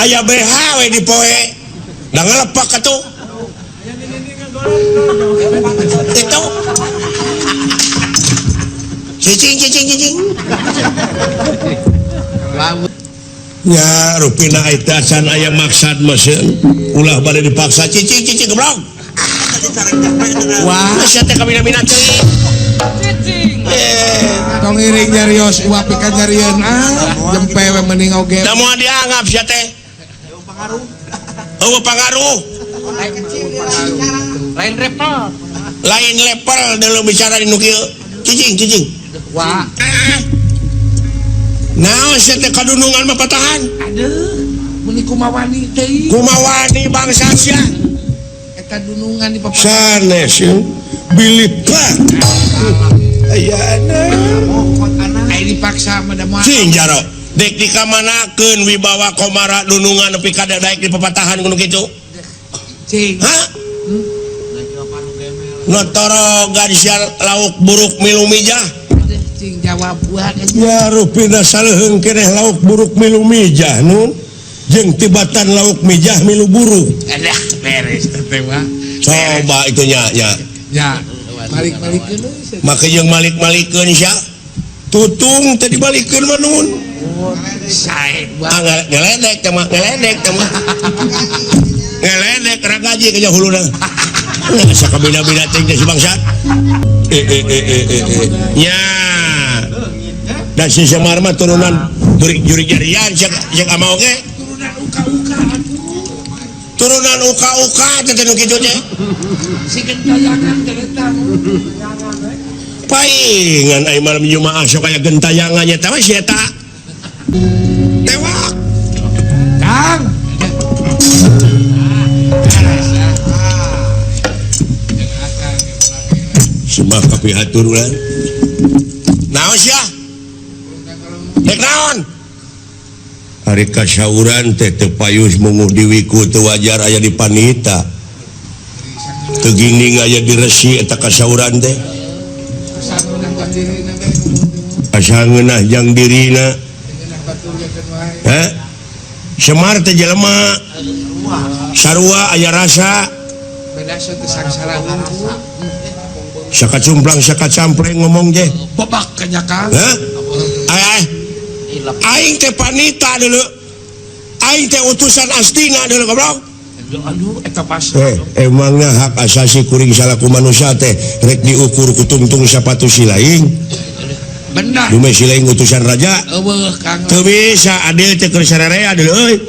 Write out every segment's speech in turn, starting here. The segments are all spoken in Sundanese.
Aya BH we di poe. Da ngelepak atuh. Itu. Cicing cicing cicing. Ya rupina eta can aya maksad mah sieun. Ulah bade dipaksa cicing cicing goblok. Wah, sia teh kamina-mina teuing. Cicing. Tong ngiring nyarios uap ikan nyarieun ah, jempe we mending oge. Da moal dianggap sia teh. Eueuh pangaruh. Lain level. Lain level dalam bicara di nu kieu. Cicing cicing. Wah. Naon sia teh kadunungan mah patahan. Aduh, meuni kumawani teuing. Kumawani bangsa sia. Eta dunungan di papatahan. Sanes ye. Bilih pak. Ayana. Ai dipaksa mah da moal. Cing jaro. Dek dikamanakeun wibawa komara dunungan nepi ka daek di papatahan kudu kitu. Cing. Hah? Notoro gadis lauk buruk milu mijah. Cing jawab buah Ya rupina saleuheung keneh lauk buruk milu mijah nun. Jeung tibatan lauk mijah milu buruk. Alah beres teh mah. Coba itu nya nya. Ya, malik-malikeun we. Make jeung malik-malikeun sia. Tutung teh dibalikeun mah nun. Sae Ah, ngeledek teh mah, ngeledek teh mah. Ngeledek ragaji ke huluna. Asa kabeda-beda teh si bangsat. Nya. Dan si Semar mah turunan jurik jarian cek cek ama oge. Turunan uka-uka atuh. Turunan uka-uka teh nu kitu teh. Si gentayangan teh eta. Paingan ai malam Jumaah sok aya gentayangan nya teh si eta. Tewak. Kang. Sembah kapihatur ulah. Naon sia? Dek naon? Ari kasauran teh teu payus munguh diwiku teu wajar aya di panita. Teu ginding aya di resi eta kasauran teh. Asa ngeunah jang dirina. Hah? Semar teh jelema. Sarua aya rasa. Beda teh sangsara unggul. Sakacumplang sakacampleng ngomong teh. Bobak kenyakan. Hah? Ai aing teh panita dulu. Aing teh utusan Astina dulu goblok. Aduh eta pas. Emangnya hak asasi kuring salaku manusia teh rek diukur ku tungtung sapatu si lain. Benar. Dume si lain utusan raja. Eueuh Kang. Teu bisa adil teh keur sararea adil euy.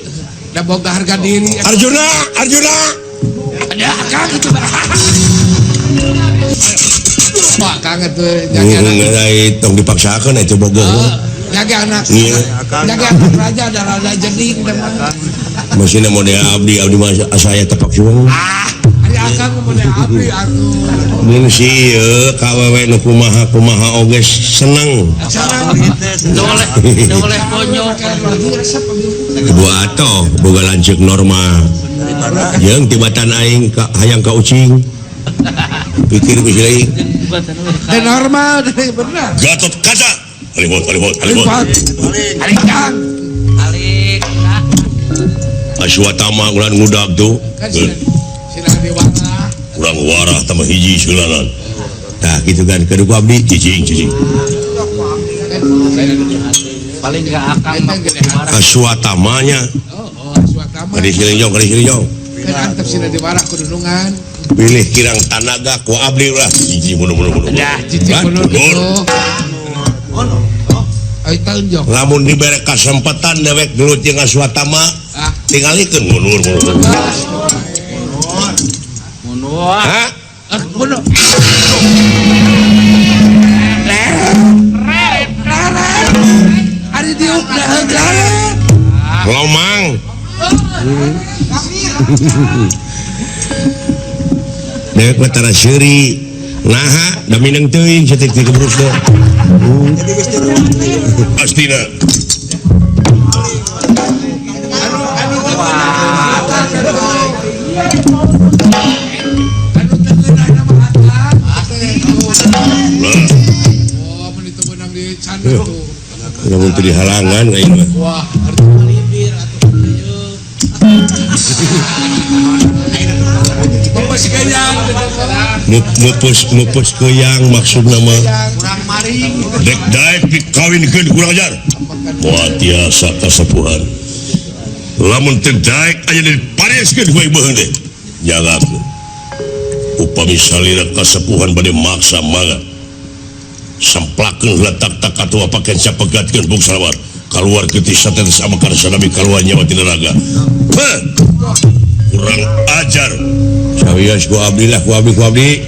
Da boga harga diri. Arjuna, Arjuna. Ada Kang itu. Wah, Kang atuh jaga anak. Tong dipaksakeun atuh bogoh. Jaga anak. Jaga anak raja da rada jeding teh mah. Masina model abdi, abdi mah saya tepak suang. Ah, ari akang model abdi atuh. Mun si ieu ka awewe nu kumaha kumaha oge seneng. Teu oleh konyol. Ibu atoh boga lanceuk normal. Jeung tibatan aing ka hayang ka ucing. Pikir ku si Teu normal teh bener. Gatot Kaca. Alimot alimot alimot. Alik Kang. Alik. Aswatama ulah ngudag tuh. Urang warah tambah hiji sulanan. Tah kitu kan kudu ku abdi cicing cicing. Paling enggak akang mah Aswatamanya. Oh, Aswatama. Ari silingjong, ari silingjong. Kan antep sina diwarah kudunungan. Pilih kirang tanaga ku abdi ulah cicing mundur mundur mundur. Dah cicing mundur gitu. Lamun dibere kasempatan dewek gelut jeung Aswatama, tingalikeun mundur mundur. Mundur. Hah? Mundur. Ari diuk daheung laret. Lomang. Dewek mah tara seuri. Naha da mineng teuing saeutik teh kebrus teh. Astina. Oh, mun itu meunang di cana tuh. Lamun teu dihalangan aing mah. Wah, kerja malibir atuh ieu. Masih kayang. Mupus keyang maksudna mah. Kurang maring. Dek daek dikawinkeun kurang ajar. Moal tiasa kasepuhan. Lamun teu daek aya dipareskeun ku aing beuheung teh. Nyalakeun. Upami salira kasepuhan bade maksa mangga. Semplakeun heula tak-tak atuh pakeun sapegatkeun bung salawat. Kaluar getih satetes amakar sanami kaluar nyawa tina raga. Heh. Kurang ajar. Sawios ku abdi lah, ku abdi ku abdi.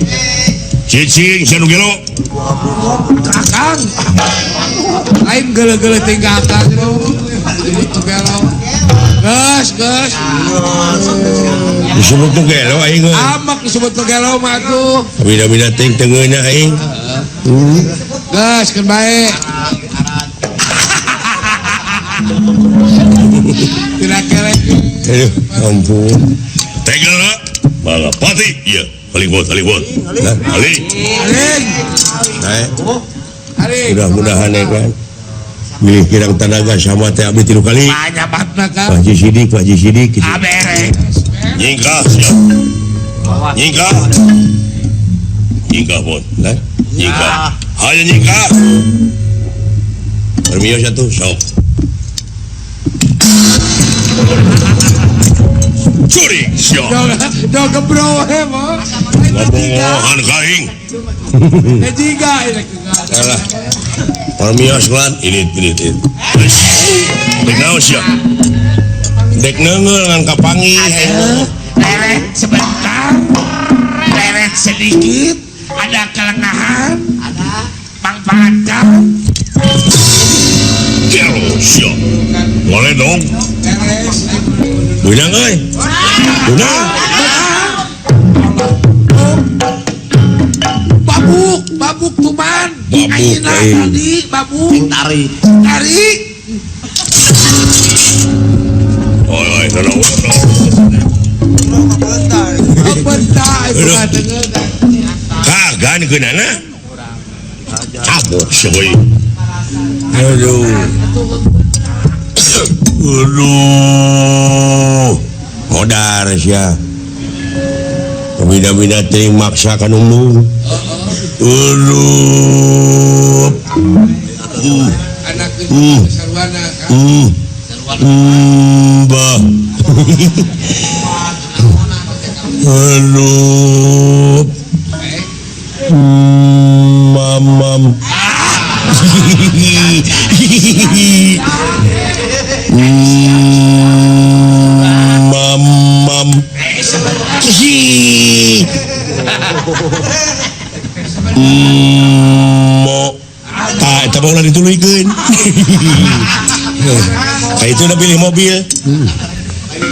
Cicing sia nu gelo. Akang. Lain geuleuh-geuleuh tinggal akang. Disebut nu gelo. Geus, geus. Disebut nu gelo aing. Amak disebut nu gelo mah atuh. Bida-bida teuing teu ngeunah aing. Geus keun bae. Tidak kelek. Aduh, ampun. Tega mangga pati ieu. Paling bot, paling bot. Aling. Aling. Naik. Aling. Mudah-mudahan ya kan. Milih kirang tenaga sama teh abdi 3 kali. Banyak batna kan. Pak Haji Sidik, Pak Haji Sidik. Aberes. Nyingkah siap. Nyingkah. Nyingkah bot. Nah, nyingkah. Hayo nyingkah. Permios atuh sok. Curi siap. Do gebro he mah. Ngobongohan ka aing. Eh jiga ini. Alah. Permios lan ini. Dek naon sia? Dek neungeul ngan kapanggih. Leret sebentar. Leret sedikit, ada kelengahan, ada Bang Pancang. Gelo sia. Boleh dong. Beunang euy. Beunang. Babuk, babuk tuman. Babuk ayeuna tadi babuk. Tarik. Tarik. Oi, oi, tolong. Bentar, itu kagan keunana. Cabok sia euy. Aduh. Aduh. Modar sia. Bida-bida teuing maksa ka nu. Aduh. Anak sarwana kan. Bah. Aduh. Mamam. Mamam. Mo. Tah eta mah ulah dituluykeun. Ka itu udah pilih mobil.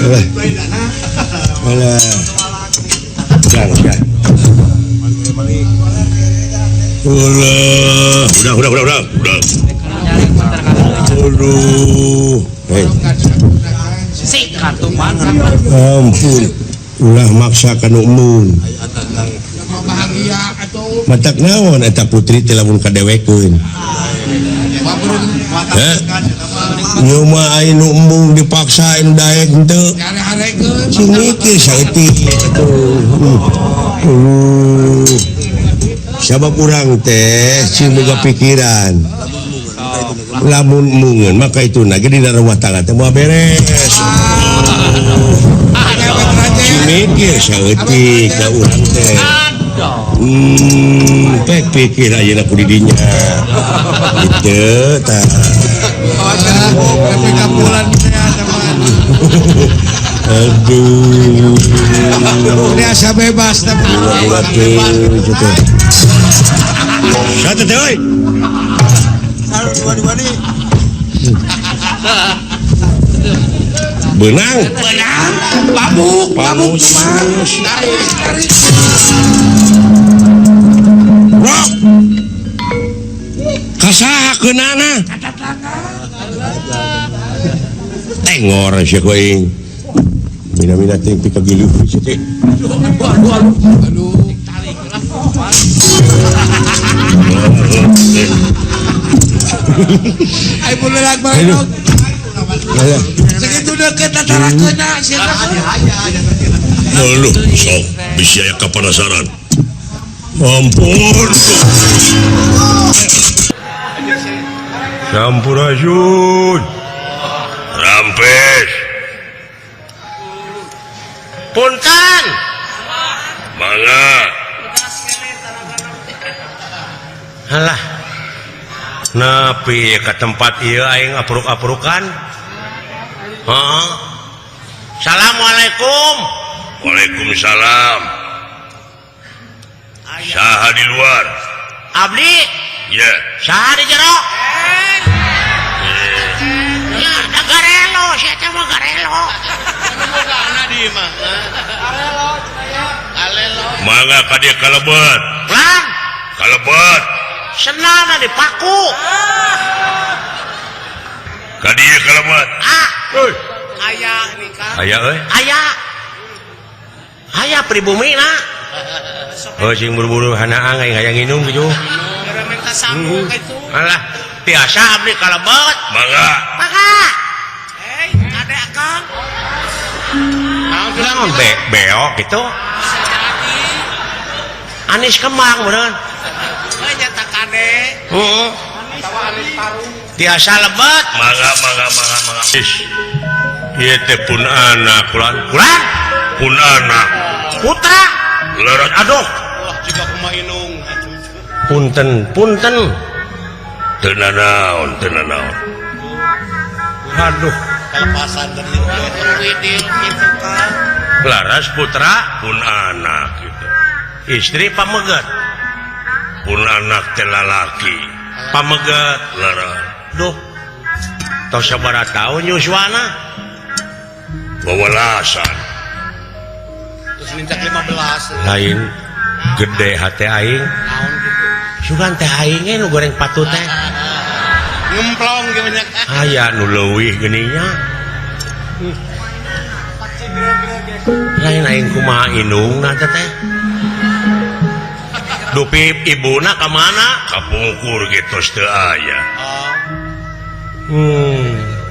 Alah. Alah. Jangan. Udah, udah. Aduh. Hei. Ampun. Ulah maksa ka nu emun. Matak naon eta putri teh lamun kadewekeun. Heh. Nyuma aya nu embung dipaksa anu daek henteu. Cing mikir saeutik atuh. Sabab urang teh cing boga pikiran. Lamun embungeun maka itu na ge dina rumah tangga teh moal beres. Cing mikir saeutik da urang teh. Pek pikir ayeuna ku di dinya. Gitu tah. Aduh. Ini asa bebas tapi. Gitu. Satu teh euy. Benang. Benang. Babuk, babuk tuman. Tarik, tarik. Rok. Kasaha keunana? Tengor sia ku aing. Mina-mina teh pika giluh sia teh. Aduh. Ai bulelag barenog. Segitu deukeut tatarakeunna sia. Aduh, sok bisi aya kapanasaran. Ampun. Sampurasun. Rampes. Punten. Mangga. Alah. Nepi ka tempat ieu aing apruk-aprukan. Heeh. Assalamualaikum. Waalaikumsalam. Saha di luar? Abdi. Ya. Saha di jero? Ya, da garelo, sia teh mah garelo. Mangga ka dieu kalebet. Lang, kalebet. Senana dipaku. Ka dieu kalebet. Ah. Euy. Aya nikah. Aya euy. Aya. Aya pribumina. Oh sing buru-buru hanaang aing hayang nginum kitu. Gara minta sangu kitu. Alah, biasa abdi kalebet. Mangga. Mangga. Hei, kade akang. Naon beok gitu. Anis kembang beneran. Heuh nyata kade. Heeh. Atawa anis paru. Tiasa lebet. Mangga mangga mangga mangga. Ieu teh pun anak kulan. Kulan? Pun anak. Putra. Lerat aduh. Wah, jiga kumaha inung. Punten, punten. Teu nanaon, teu nanaon. Aduh, kalepasan tadi widil kitu kan. Laras putra pun anak gitu. Istri pameget. Pun anak teh lalaki. Pameget laras. Duh. Tos sabaraha taun yuswana? Wawalasan. Terus nincak 15. Lain gede hate aing. Naon kitu? Sugan teh aing ge nu goreng patut teh. Ngemplong ge banyak. Aya nu leuwih geuning nya. Lain aing kumaha indungna teh teh. Dupi ibuna ka mana? Kapungkur ge tos teu aya.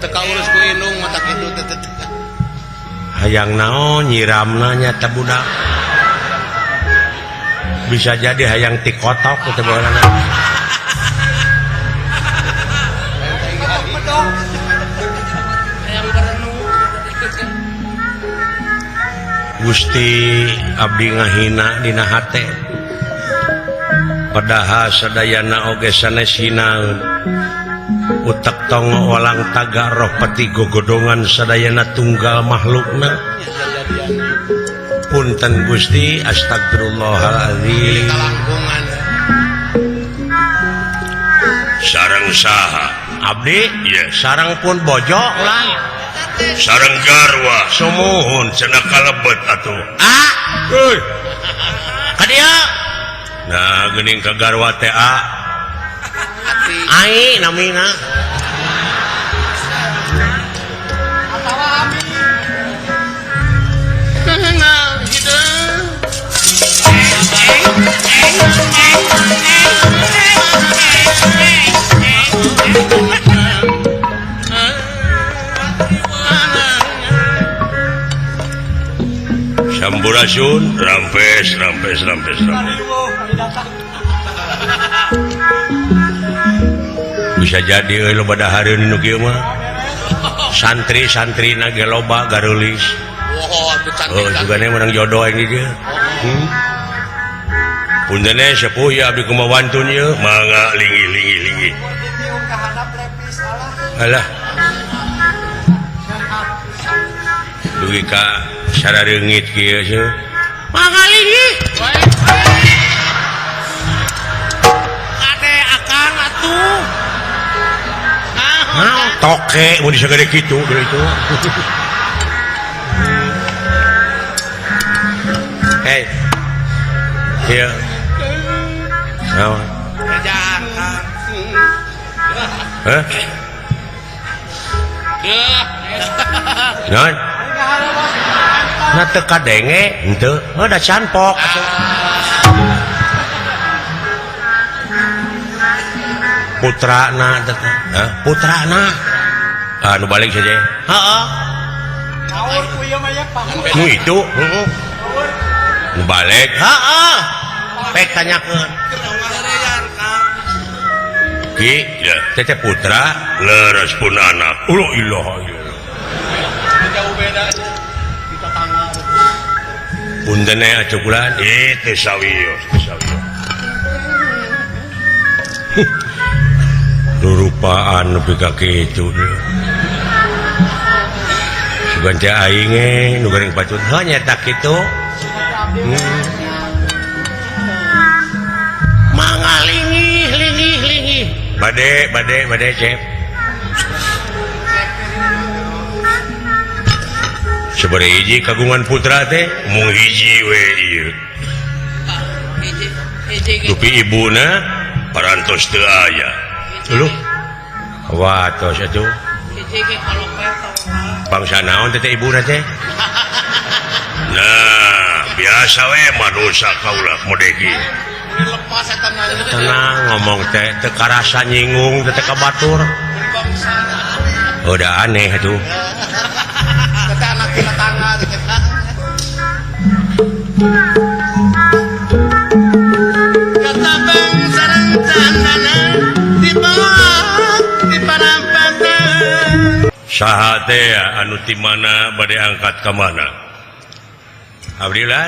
Teu kaurus ku indung mah tak kitu teh. Hayang naon nyiramna nya teh budak. Bisa jadi hayang tikotok teh baheulana. Gusti abdi ngahina dina hate. Padahal sadayana oge sanes hinaeun. Utek tongo walang taga roh peti gogodongan sadayana tunggal makhlukna. Punten Gusti, astagfirullahaladzim. Sareng saha? Abdi? Iya. Sareng pun bojo ulang. Sareng garwa. Sumuhun cenah kalebet atuh. Ah, euy. Ka dieu. Nah, geuning ka garwa teh a. Ai namina. Atawa ami. Sampurasun, rampes, rampes, rampes, rampes. Bisa jadi euy loba dahareun nu kieu mah. Santri-santrina ge loba gareulis. Oh, sugane menang jodoh aing di dieu. Punten sepuh ya abdi kumaha wantun ieu. Mangga linggih linggih linggih. Alah. Dugi ka sarareungit kieu seuh. Mangga linggih. Kade akang atuh. Naon toke mun sagede kitu deui itu. Hei. Ieu. Naon? Kerjaan Kang. Hah? Naon? Na teu kadenge henteu. Heuh da canpok atuh. Putrana teh. Hah? Putrana. Ah nu balik saja. Heeh. Nu itu, heeh. Nu balik. Heeh. Pek tanyakeun. Ki, ya, teteh putra leres pun anak. La ilaha illallah. Jauh beda di tetangga. Punten atuh kula, teu sawios, teu sawios. Rurupaan nepi ka kitu. Sugan teh aing nu goreng patut heuh nya tak kitu. Mangga lingih lingih lingih. Bade bade bade cep. Sabaraha hiji kagungan putra teh mung hiji we ieu. Dupi ibuna parantos teu aya. Leuh. Watos atuh. Bangsa naon teh ibuna teh? Nah, biasa we manusa kaula modegi. Tenang ngomong teh teu karasa nyinggung teh ka batur. Udah aneh atuh. Saha teh anu ti mana bade angkat ka mana? Abdi lah.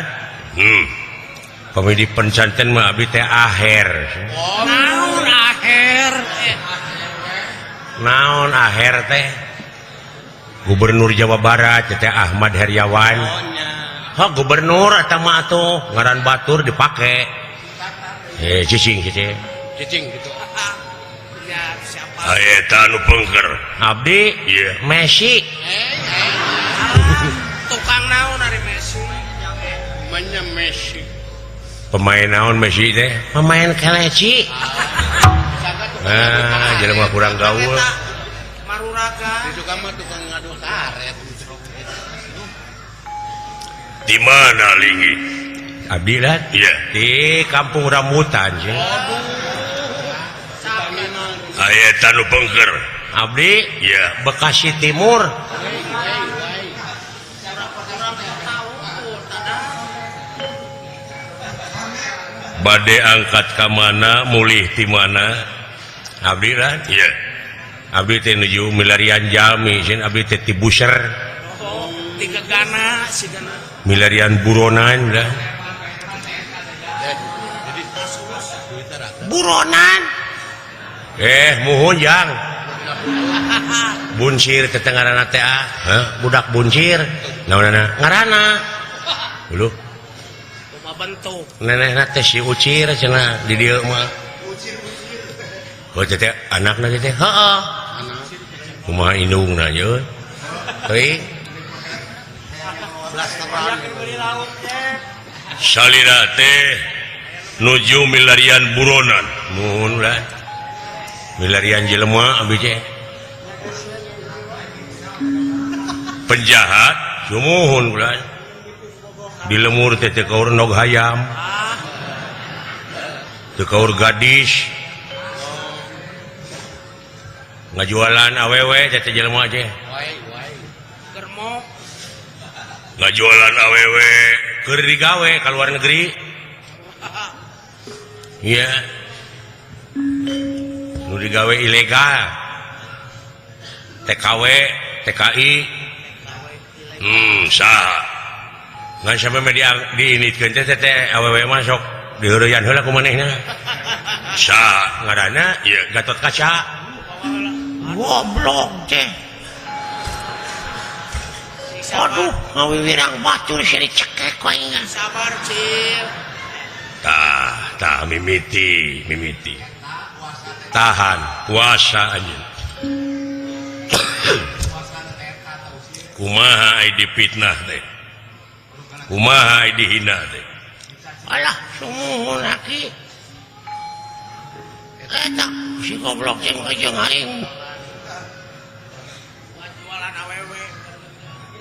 Pamili pencanten mah abdi teh aher. Naon aher? Naon aher teh? Gubernur Jawa Barat teh Ahmad Heryawan. Ha gubernur eta mah atuh ngaran batur dipake. Cicing cicing. Cicing gitu. Eta anu pengker. Abdi ieu Messi. Tukang naon ari Messi? Manya Messi. Pemain naon Messi teh? Pemain keleci. Nah, jelema kurang gaul. Maruraga. Di tukang mah tukang ngadu karet. Di mana lingi? Abdi lah. Iya. Di Kampung Rambutan sih. Eta nu pengker. Abdi iya Bekasi Timur. Bade angkat ka mana mulih ti mana? Abdi lah. Iya. Abdi teh nuju milarian jalmi sieun abdi teh ti Buser. Ti Gegana sigana. Milarian buronan lah. Buronan. Muhun jang. Buncir teh ngaranna teh ah. Heh, budak buncir. Naonana? Ngaranna. Leuh. Kumaha bentuk? Nenehna teh si Ucir cenah di dieu mah. Oh teh anakna teh heeh. Kumaha indungna ye? Heuy. Salira teh nuju milarian buronan. Muhun lah. Milarian jelema abdi teh. Penjahat sumuhun ulah. Di lemur teh teu kaur nog hayam. Teu kaur gadis. Ngajualan awewe teh jelema teh. Ngajualan awewe keur digawe ka luar negeri. Iya. Nu digawe ilegal. TKW, TKI. Sah. Ngan sampe media diinitkeun teh teh awewe mah sok diheureyan heula ku manehna. Sah ngaranna ieu Gatot Kaca. Goblok teh. Aduh, ngawiwirang batur sia dicekek ku aing. Sabar, Cil. Tah, tah mimiti, mimiti. Tahan puasa anjeun. Kumaha ai dipitnah teh? Kumaha ai dihina teh? Alah, sumuhun aki. Eta si goblok jeung jeung aing.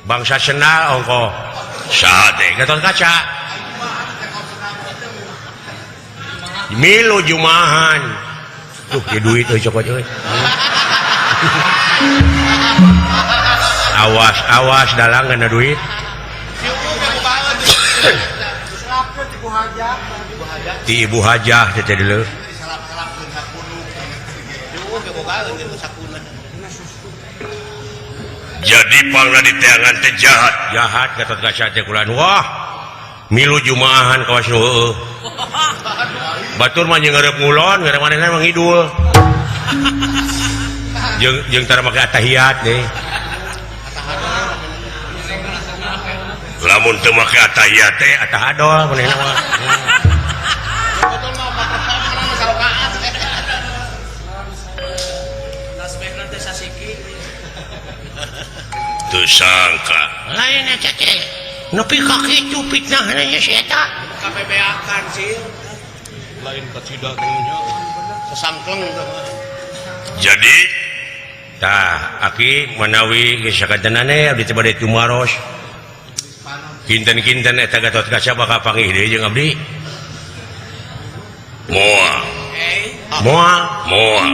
Bangsa senal ongko. Saha teh Gatot Kaca. Milu jumahan. Tuh di duit euy cokot euy. Awas awas dalang ngana duit. Ti Ibu Hajah teh teh deuleu. Jadi pangna diteangan teh jahat. Jahat Gatot Kaca teh kulan. Wah. Milu jumaahan kawas nu heueuh. Batur mah jeung ngareup ngulon, ngareup manehna mah ngidul. Jeung jeung tara make atahiyat nih. Lamun teu make atahiyat teh atahadol manehna mah. Teu sangka. Lain eta teh. Nepi ka kitu fitnahna nya si eta. Kabebeakan sih. Lain kacida teh nya. Sasangkleng teh. Jadi tah aki manawi geus sakantenan abdi teh bade tumaros. Kinten-kinten eta Gatot Kaca bakal panggih deui jeung abdi. Moal. Moal, moal.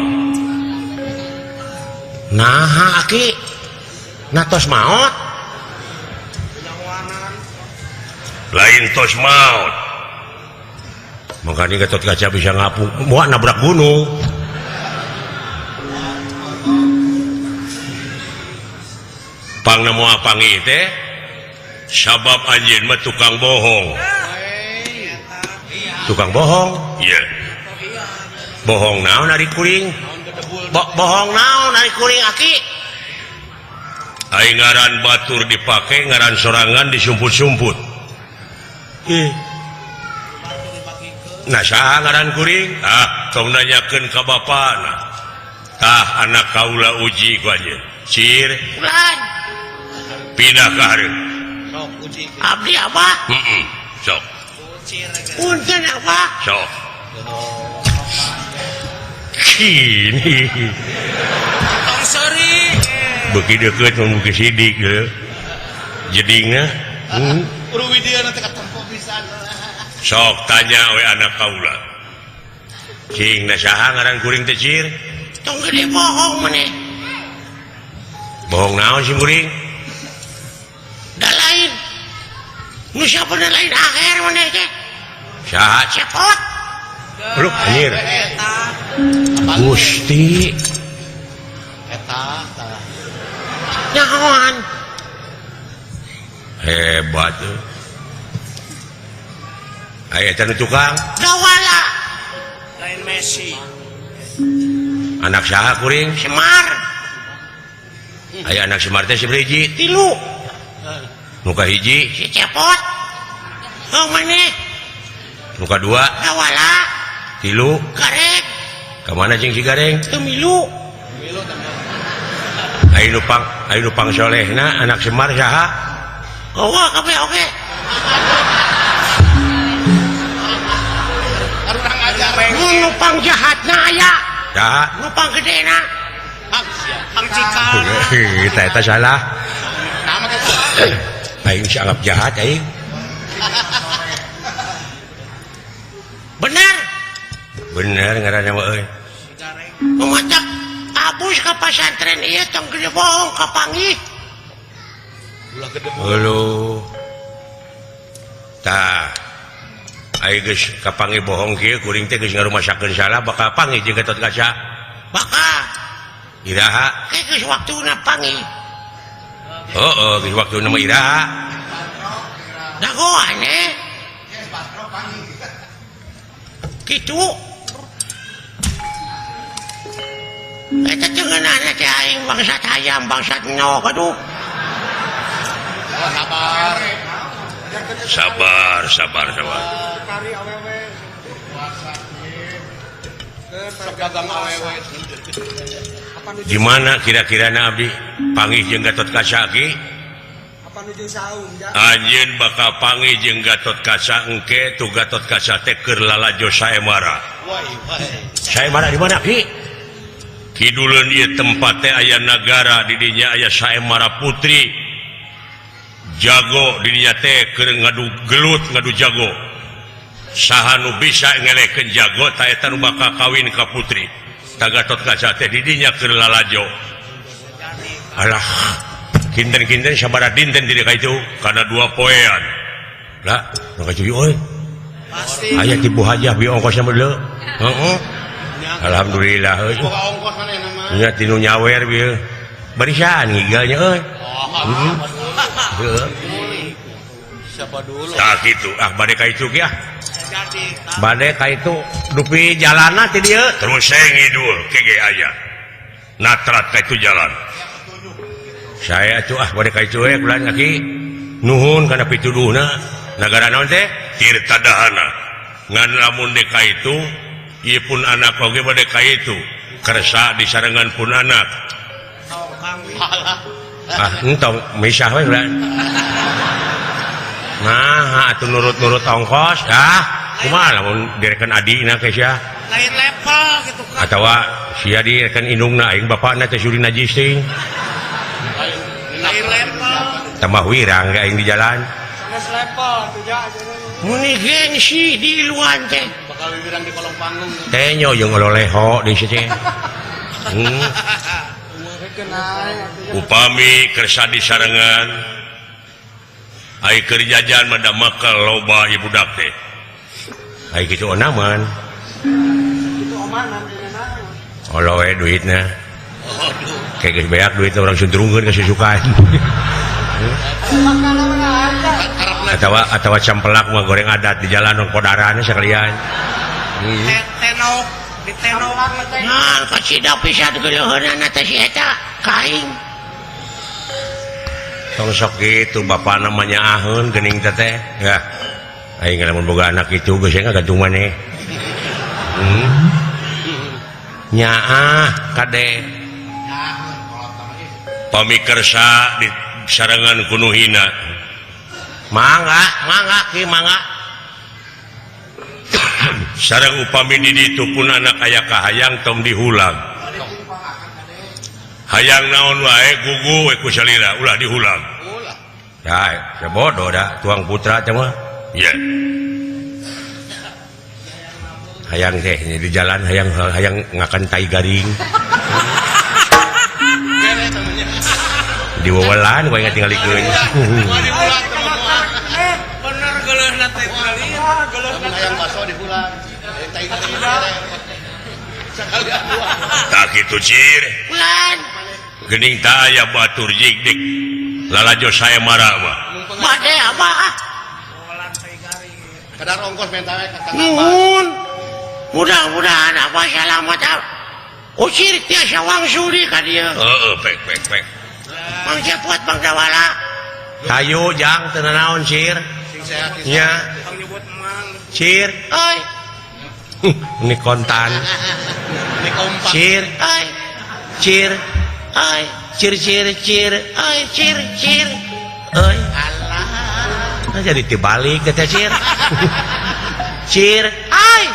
Naha aki? Natos maot? Lain tos maot. Makanya Gatot Kaca bisa ngapung, moal nabrak gunung. Pangna moal panggih teh sabab anjeun mah tukang bohong. Tukang bohong? Iya. Bohong naon ari kuring? Bohong naon ari kuring aki? Ai ngaran batur dipake, ngaran sorangan disumput-sumput. Ih. Nah saha ngaran kuring? Ah, tong nanyakeun ka bapana. Tah anak kaula uji ku anjeun. Cir. Ulan. Pindah ka hareup. Sok uji. Abdi abah? Heeh. Sok. Punten abah. Sok. Kini. Tong seuri. Beuki deukeut mun beuki sidik deui. Jedingna. Uruwi dia nanti katempo pisan. Sok tanya we anak kaula. Cing na saha ngaran kuring teh cir? Tong gede bohong maneh. Bohong naon sih kuring? Da lain. Nu siapa da lain akhir maneh teh? Saha cepot? Lu anjir. Gusti. Eta tah. Nyahoan. Hebat tuh. Aya eta nu tukang. Dawala. Lain Messi. Anak saha kuring? Semar. Aya anak Semar teh sabaraha? Tilu. Nu kahiji si Cepot. Oh maneh. Nu kadua Dawala. Tilu Gareng. Ka mana jeung si Gareng? Teu milu. Ayo nu pang solehna anak Semar saha? Oh, kabeh oge. Nu pang jahatna aya. Saha? Nu pang gedena. Pang cikal. Eta eta salah. Aing si anggap jahat aing. Bener. Bener ngaranna mah euy. Ngumatak abus ka pasantren ieu tong gede bohong ka panggih. Ulah gede bohong. Heuh. Tah. Aing geus kapanggih bohong kieu kuring teh geus ngarumasakeun salah bakal panggih jeung Gatot Kaca. Bakal. Iraha? Geus waktuna panggih. Heeh, geus waktuna mah iraha. Dagoan eh. Kitu. Eta teh ngeunahna teh aing bangsat hayam bangsat nok aduh. Sabar. Sabar, sabar, sabar. Di mana kira-kira na abdi panggih jeung Gatot Kaca ki? Anjeun bakal panggih jeung Gatot Kaca engke tu Gatot Kaca teh keur lalajo saemara. Saemara di mana ki? Kiduleun ieu tempat teh aya nagara di dinya aya Saemara Putri. Jago di dinya teh keur ngadu gelut ngadu jago. Saha nu bisa ngelehkeun jago ta eta nu bakal kawin ka putri. Tah Gatotkaca teh di dinya keur lalajo. Alah, kinten-kinten sabaraha dinten di ka itu kana dua poean. Lah, nu ka itu euy. Aya ti Bu Hajah bi ongkosna mah deuleu. Heeh. Alhamdulillah euy. Nya tinu nyawer bieu. Barisan ngigalnya euy. Heeh. Heeh. Siapa dulu? Tah kitu ah bade ka itu ge ah. Bade ka itu dupi jalanna ti dieu terus saya ngidul kege aya. Natrat ka itu jalan. Saya tuh ah bade ka itu we bulan kaki. Nuhun kana pituduhna. Nagara naon teh? Tirta Dahana. Ngan lamun dek ka itu ieu pun anak oge bade ka itu. Kersa disarengan pun anak. Ah entong misah we bulan. Nah, atuh nurut-nurut ongkos ah kumaha lamun direken adina ke sia Lain level gitu kan. Atawa sia direken indungna aing bapakna teh suri najis teuing. Lain level. Tambah wirang ge aing di jalan. Sanes level atuh ja. Muni gengsi di luan teh. Bakal wirang di kolong panggung. Teh nyo jeung ngololeho di situ. Upami kersa disarengan ai keur jajan mah da makal loba ieu budak teh. Ai kitu onaman. Kitu omanan dina. Olo we duitna. Kayak geus beak duit orang suntrungkeun ka susukan. Atawa campelak mah goreng adat di jalan nong podaran sekalian. Tenok di tenok. Nah, kasida pisan geuleuheunana teh si eta ka aing. Tong sok kitu bapak namanya aheun geuning teh teh. Ya. Aing lamun boga anak kitu geus ngagantung maneh. Nyaah kade. Pamikersa di sarengan kuno hina. Mangga, mangga ki mangga. Sareng upami di ditu pun anak aya kahayang tong dihulang. Hayang naon wae gugu we ku salira ulah dihulang. Ulah. Ya bodoh dah tuang putra teh mah. Iya. Hayang teh di jalan hayang hayang ngakan tai garing. Di wewelan we ngatingalikeun. Bener geuleuhna teh kali. Hayang baso dihulang. Tai garing. Sekalian dua. Tah kitu cir. Ulan. Geuning tah aya batur jigdik. Lalajo saya marah mah. Bade abah. Kadar ongkos menta we ka Kang Abah. Nuhun. Mudah-mudahan abah selamat. Usir tiasa wangsuli ka dieu. Heeh, pek pek pek. Mang Cepot Bang Dawala. Hayu jang teu nanaon sir. Sing sehat. Nya. Tong nyebut mang. Sir, euy. Ini kontan. Ini kompak. Cir, euy. Cir, euy. Cir cir cir, euy cir cir. Euy. Alah. Nah, jadi tibalik teh cir. Cir, euy.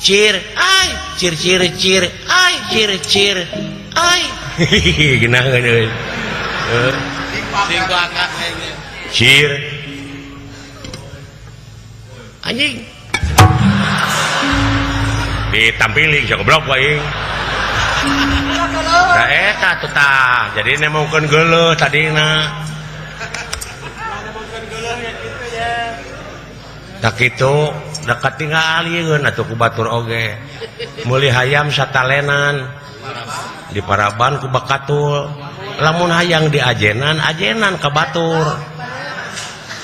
Cir, euy. Cir cir cir, euy cir cir, euy. Geunaheun euy. Sing bakak kayaknya. Cir. Anjing. Ditampiling sia goblok aing. Da eta tuh tah, jadi nemongkeun geuleuh tadina. Tak kitu da katingalieun atuh ku batur oge. Meuli hayam satalenan di paraban ku bakatul. Lamun hayang diajenan, ajenan ka batur.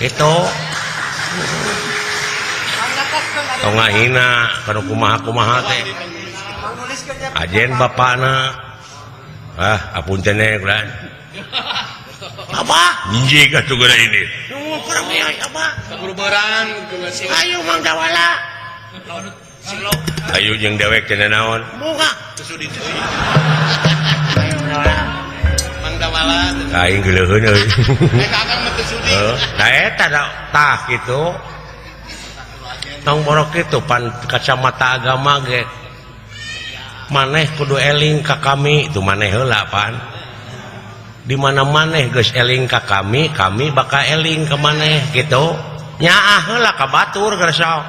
Kitu. Tong ngahina kana kumaha-kumaha teh. Ajen bapana. Ah, apunten we kulan. Apa? Injik atuh geura ini. Nunggu kurang ieu apa? Kaguruberan Ayo Mang Dawala. Ayo jeung dewek teh naon? Bunga. Mang Dawala. Aing geuleuheun euy. Eh kakang mah teu sudi. Heuh, da eta tah kitu. Tong borok kitu pan kacamata agama ge. Maneh kudu eling ka kami, itu maneh heula pan. Di mana maneh geus eling ka kami, kami bakal eling ka maneh gitu. Nyaah heula ka batur geus sok.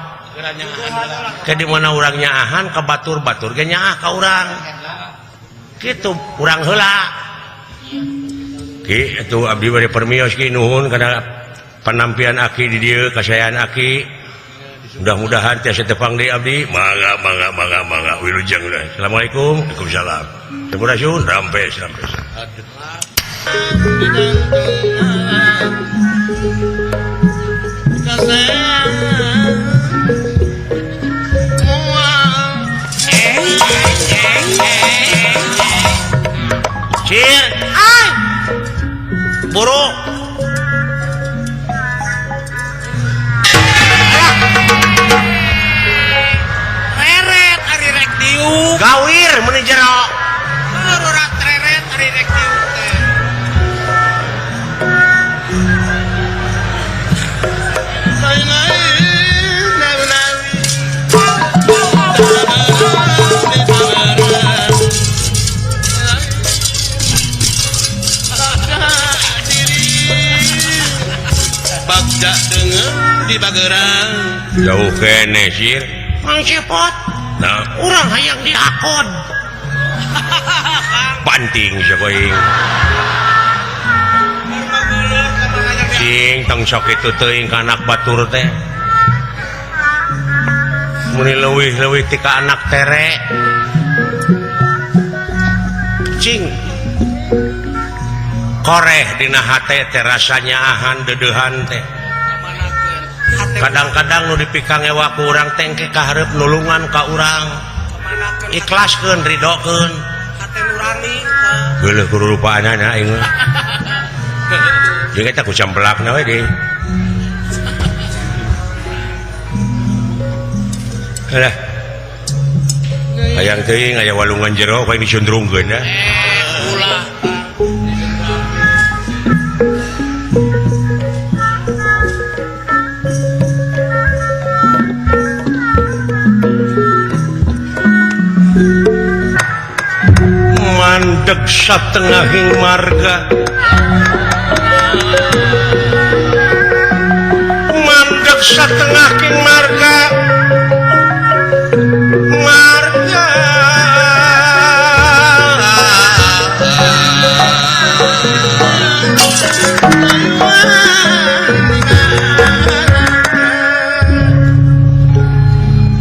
Ke di mana urang nyaahan ka batur-batur ge nyaah ka urang. Kitu urang heula. Ki atuh abdi bade permios ki nuhun kana panampian aki di dieu kasayaan aki. Mudah-mudahan tiasa tepang deui abdi. Mangga mangga mangga mangga wilujeng. Assalamualaikum. Waalaikumsalam. Sampurasun rampes rampes. Cir, ay, buru. Reret ari rek diuk. Gawir meuni jero. Ora reret ari rek diuk teh. Bagja deungeun di Bagerang. Jauh kene sir. Mang Cepot. Nah, urang hayang diakon. Panting sakoing. Cing tong sok kitu teuing ka anak batur teh. Muni leuwih-leuwih ti ka anak tere. Cing. Koreh dina hate teh rasa nyaahan deudeuhan teh. Kadang-kadang nu dipikangewa ku urang teh engke kahareup nulungan ka urang. Ikhlaskeun ridokeun. Hate nurani Geuleuh kururupaanana aing mah. Jeung eta ku campelakna we deui. Alah. Hayang teuing aya walungan jero ku aing dicundrungkeun dah. Ulah. Mandeg satengahing marga. Mandeg satengahing marga. Marga.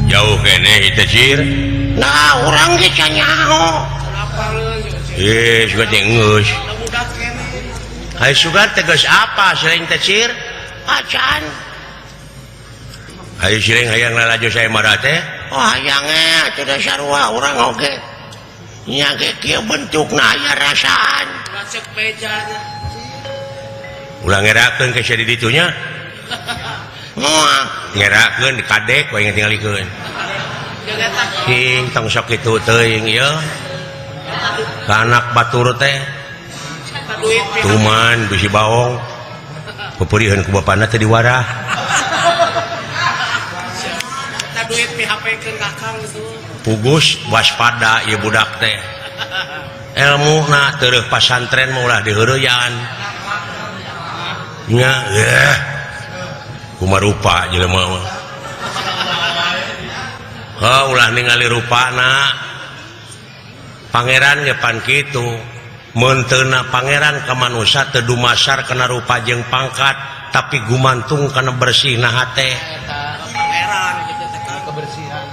Jauh kene itu cir. Nah, urang ge canyaho. Sugan teh geus. Hai sugan teh geus apa sering teh cir? Acan. Hayu siring hayang lalajo saya marah teh. Oh hayang ge atuh sarua urang oge. Nya ge kieu bentukna aya rasaan. Cek bejana. Ulah ngerakeun ke sia di ditu nya. Moal ngerakeun kadek we tingalikeun. Cing tong sok kitu teuing ieu. Ka anak batur teh tuman bisi baong peperihan ku bapana teh diwarah. Duit PHP-keun ka Kang gitu. Pugus waspada ieu budak teh. Elmuna tereuh pasantren mah ulah diheureyan. Nya eh kumarupa jelema mah. Heuh ulah ningali rupana. Pangeran ge pan kitu. Meunteuna pangeran ka manusa teu dumasar kana rupa jeung pangkat, tapi gumantung kana bersihna hate. Pangeran gitu teh kebersihan.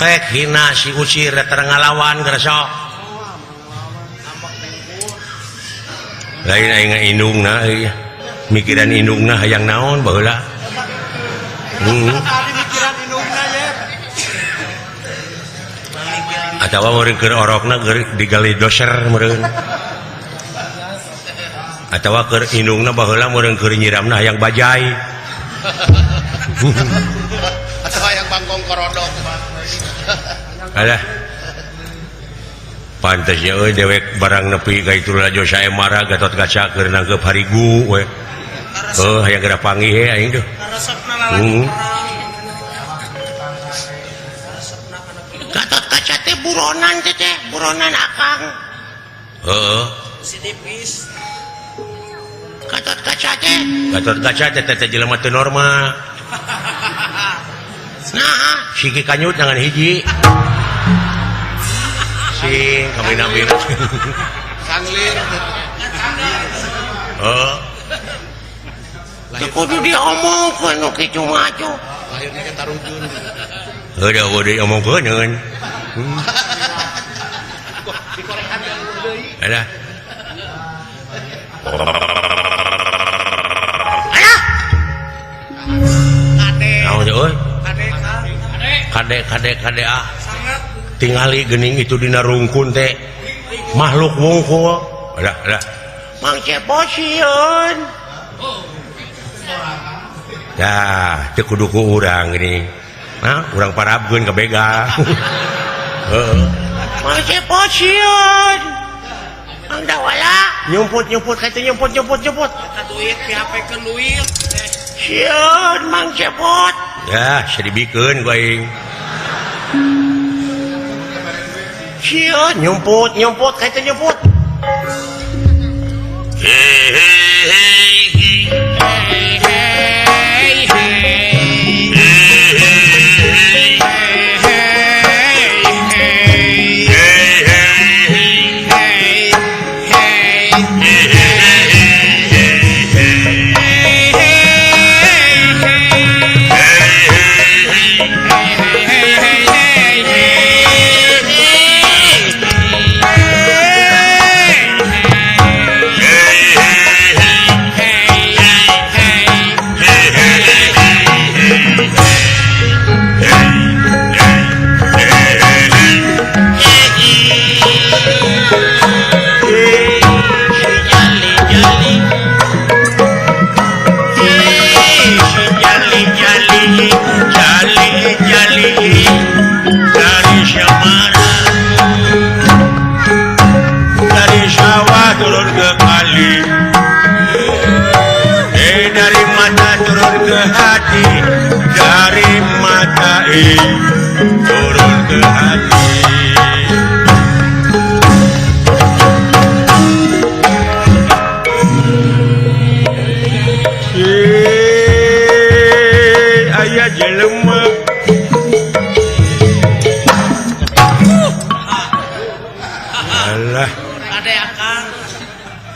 Kek hina si ucir teu ngalawan gersok. Lain aing indungna euy. Mikiran indungna hayang naon baheula. Mikiran indungna ye. Atawa meureun keur orokna keur digali doser meureun. Atawa keur indungna baheula meureun keur nyiramna hayang bajai. Atawa hayang bangkong korodok. Alah. Pantes ya euy dewek barang nepi ka itu lalajo sae marah Gatot Kaca keur nangkep harigu we. Heuh hayang geura panggih he aing tuh. Gatot Kaca teh buronan teh teh, buronan akang. Heeh. Si tipis. Gatot Kaca teh. Gatot Kaca teh teh jelema teu normal. Nah, siki kanyut jangan hiji. Sing kabina-bina. Sanglir. Heeh. Teu kudu diomongkeun nu kitu mah atuh. Lahirnya ke Tarujun. Heuh da kudu diomongkeun euy. Alah. Alah. Kade. Naon euy? Kade Kade kade kade ah. Tingali geuning itu dina rungkun teh. Makhluk wungkul. Alah alah. Mang Cepot sieun. Dah, teu kudu ku urang geuning. Hah, urang parabkeun ka begal. Heeh. Mang Cepot sieun. Mang Dawala nyumput-nyumput ka itu nyumput-nyumput nyumput. Ka duit dihapekeun duit. Sieun Mang Cepot. Ya, sedibikeun ku aing. Sieun nyumput nyumput ka itu nyumput. Hei hei hei. Hey hey. Turun ke hati. Ayah jelema. Alah.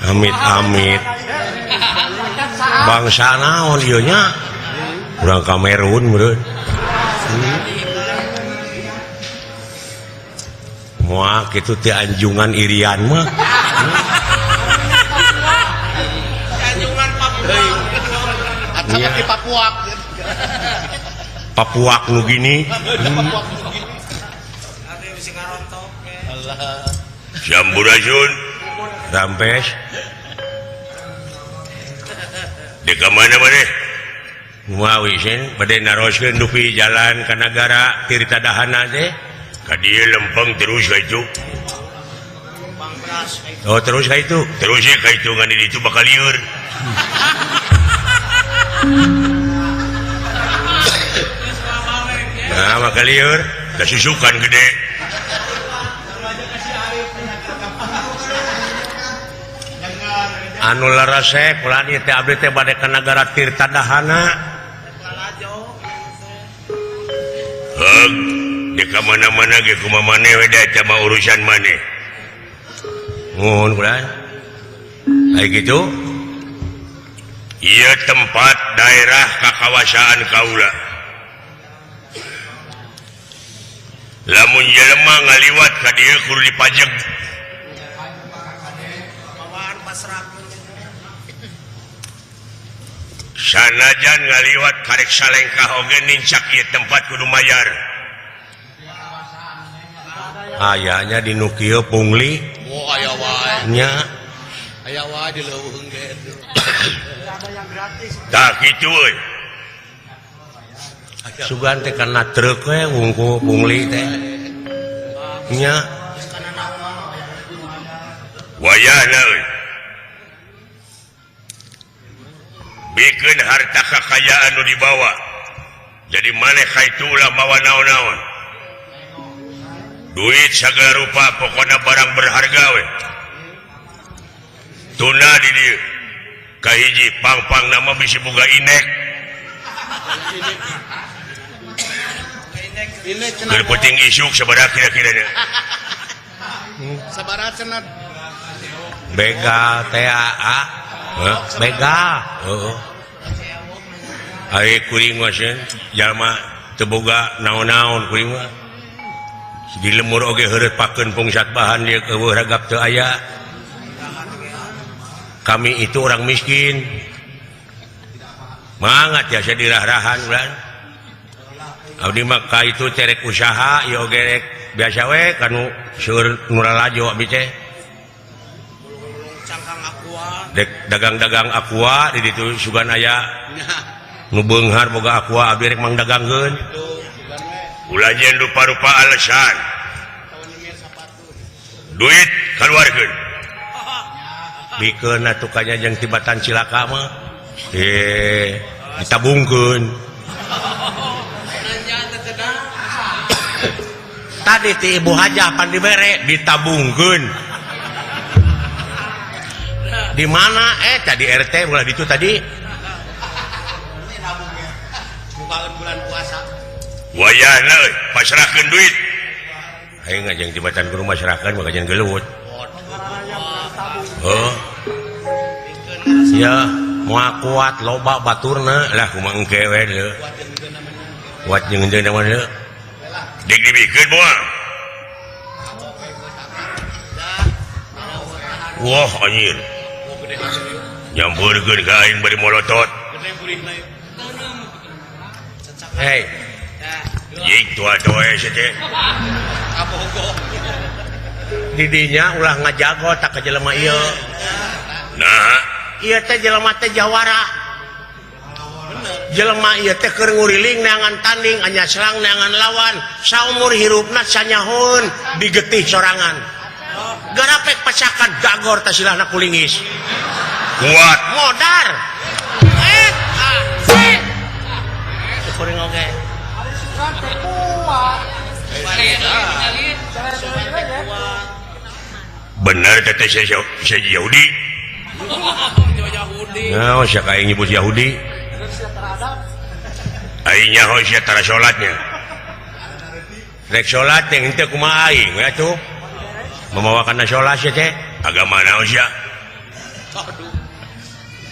Amit-amit. Bangsa naon ieu nya? Urang Kamerun meureun. Moal kitu teh anjungan Irian mah. Anjungan Papua. Atau di Papua. Papua nu gini. Sampurasun. Rampes. Di ka mana maneh? Kumaha sieun bade naroskeun dupi jalan ka nagara Tirta Dahana teh. Ka dieu lempeng terus ka itu. Oh terus ka itu. Terus ka itu ngan di ditu bakal lieur. Nah bakal lieur, da susukan gede. Anu larasek ulah ieu teh abdi teh bade ka nagara Tirta Dahana. Heug, di ka mana-mana ge kumaha maneh we da eta mah urusan maneh. Nuhun kulan. Ai kitu. Ieu tempat daerah kakawasaan kaula. Lamun jelema ngaliwat ka dieu kudu dipajeg. Sanajan ngaliwat karek salengkah oge nincak ieu tempat kudu mayar. Ayanya di nu kieu pungli. Oh aya wae. Nya. Aya wae di leuweung ge. Tah kitu euy. Sugan teh kana truk we wungku pungli teh. Nya. Wayahna euy. Bikeun harta kakayaan nu dibawa. Jadi maneh ka itu ulah mawa naon-naon. Duit sagala rupa pokona barang berharga we. Tuna di dieu. Kahiji pang-pang nama bisi boga inek. Keur penting isuk sabaraha kira-kira nya. Sabaraha cenah? Begal teh a. Begal. Heeh. Ari kuring mah sieun jalma teu boga naon-naon kuring mah. Di lemur oge heureut pakeun pungsat bahan ieu eueuh ragap teu aya. Kami itu orang miskin. Mangga tiasa dirah-rahan ulah. Abdi mah ka itu cerek usaha ieu oge rek biasa we kanu seueur nu lalajo abdi teh. Dek dagang-dagang aqua di ditu sugan aya nu beunghar boga aqua abdi rek mangdagangkeun. Ulah nyeun rupa-rupa alasan. Duit kaluarkeun. Bikeun atuh ka jeung tibatan cilaka mah. Ditabungkeun. Tadi ti Ibu Hajah pan dibere ditabungkeun. Di mana tadi RT ulah ditu tadi. Bukaan bulan puasa. Wayahna euy pasrahkeun duit. Aing ngajeng jembatan ke rumah serahkan maka jangan gelut. Oh. Ya, moal kuat loba baturna lah kumaha engke we deui. Kuat jeung henteu mah deui. Dek dibikeun moal. Wah anjir. Nyampeurkeun ka aing bari molotot. Hei. Jik tua doe sia teh. Didinya ulah ngajago tak ka jelema ieu. Nah, ieu teh jelema teh jawara. Jelema ieu teh keur nguriling neangan tanding, anya selang neangan lawan, saumur hirupna sanyahoeun digetih sorangan. Garapek pacakan gagor teh silahna kulingis. Kuat modar. Kuring oge. Bener teteh saya Yahudi. Nah, sia ka aing nyebut Yahudi. Aing nyaho sia tara salatnya. Rek salat teh henteu kumaha aing we atuh. Mamawa kana salat sia teh. Agama naon sia?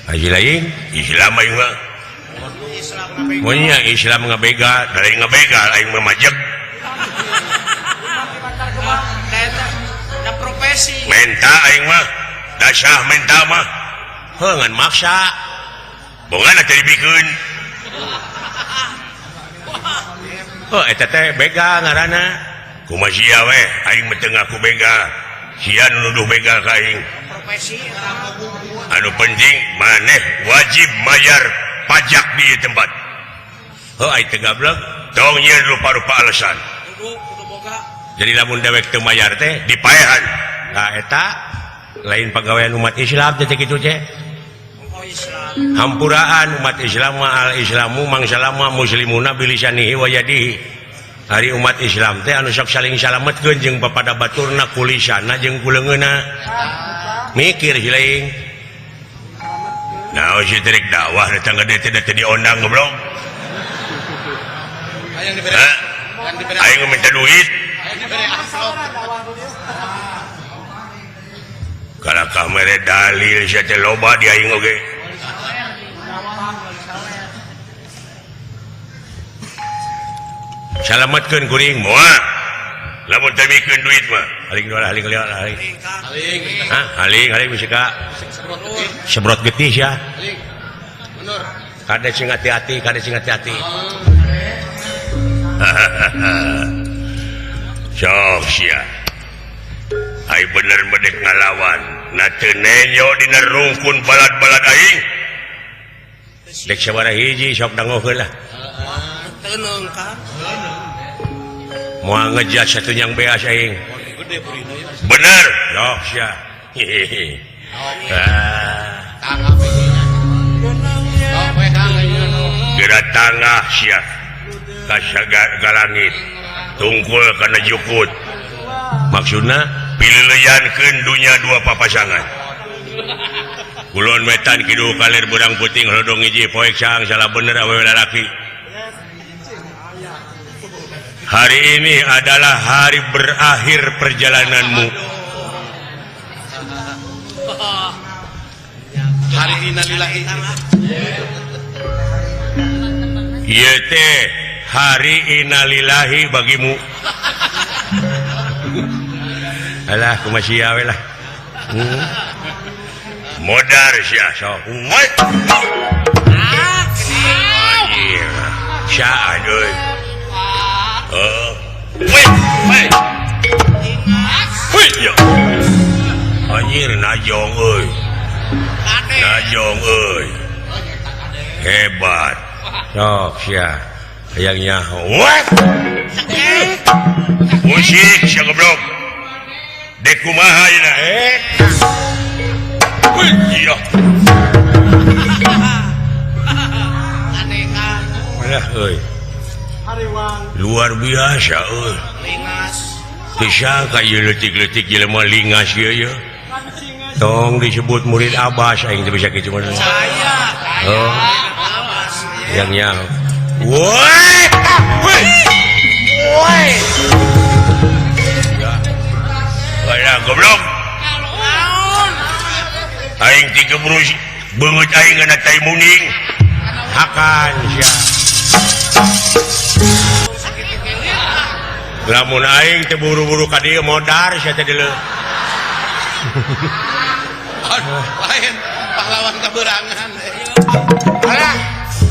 Haji lain Islam aing mah. Mun nya Islam ngabegal, da lain ngabegal aing mah majeg. Menta aing mah, dasah menta mah. Heuh ngan maksa. Bongana teh dibikeun. Heuh eta teh begal ngaranna. Kumaha sia we, aing mah teu ngaku begal. Sia nu nuduh begal ka aing. Anu penting maneh wajib mayar pajak di ieu tempat. Heuh ai teu gablek, tong nyieun rupa-rupa alasan. Jadi lamun dewek teu mayar teh dipaehan. Nah eta lain pagawean umat Islam teh kitu teh. Hampuraan umat Islam mah al Islamu mangsalama muslimuna bilisanihi wa yadihi. Hari umat Islam teh anu sok saling salametkeun jeung papada baturna kulisana jeung kuleungeuna. Mikir hileung. Nah, si rek dakwah datang ka dieu teh diondang goblok. Aing minta duit. Kalakah mere dalil sia teh loba di aing oge. Salametkeun kuring moal. Lamun teu mikeun duit mah haling dua haling liwat haling. Hah, haling haling bisa ka. Sebrot getih sia. Kade sing hati-hati, kade sing hati-hati. Sok sia. Ai bener bedek ngalawan. Na teu nenyo dina rungkun balad-balad aing. Dek sabaraha hiji sok dangokeun lah. Teunung kan. Moal ngejat satu nyang beas aing. Bener. Yok sia. Geura tangah sia. Ka sagalangit. Tungkul kana jukut. Maksudna pileuleyankeun dunya dua papasangan. Kulon wetan kidul kaler burang puting hodong hiji poek saang salah bener awewe lalaki. Hari ini adalah hari berakhir perjalananmu. Hari innalillahi. Ieu teh hari innalillahi bagimu. Alah kumaha sia we lah. Modar sia sok. Anjir. Sia euy. Anjir najong euy. Najong euy. Hebat. Sok sia. Hayang nyaho. Musik sia goblok. Dek kumaha ayeuna eh? Wih, iya. Alah euy. Luar biasa euy. Disangka ieu leutik-leutik jelema lingas ieu ye. Tong disebut murid Abbas aing teu bisa kitu mah. Saya. Oh. Yang nyaho. Woi! Woi! Woi! Alah goblok. Aing ti gebrus beungeut aing ngana tai muning. Hakan sia. Lamun aing teu buru-buru ka dieu modar sia teh deuleu. Lain pahlawan kaberangan. Alah,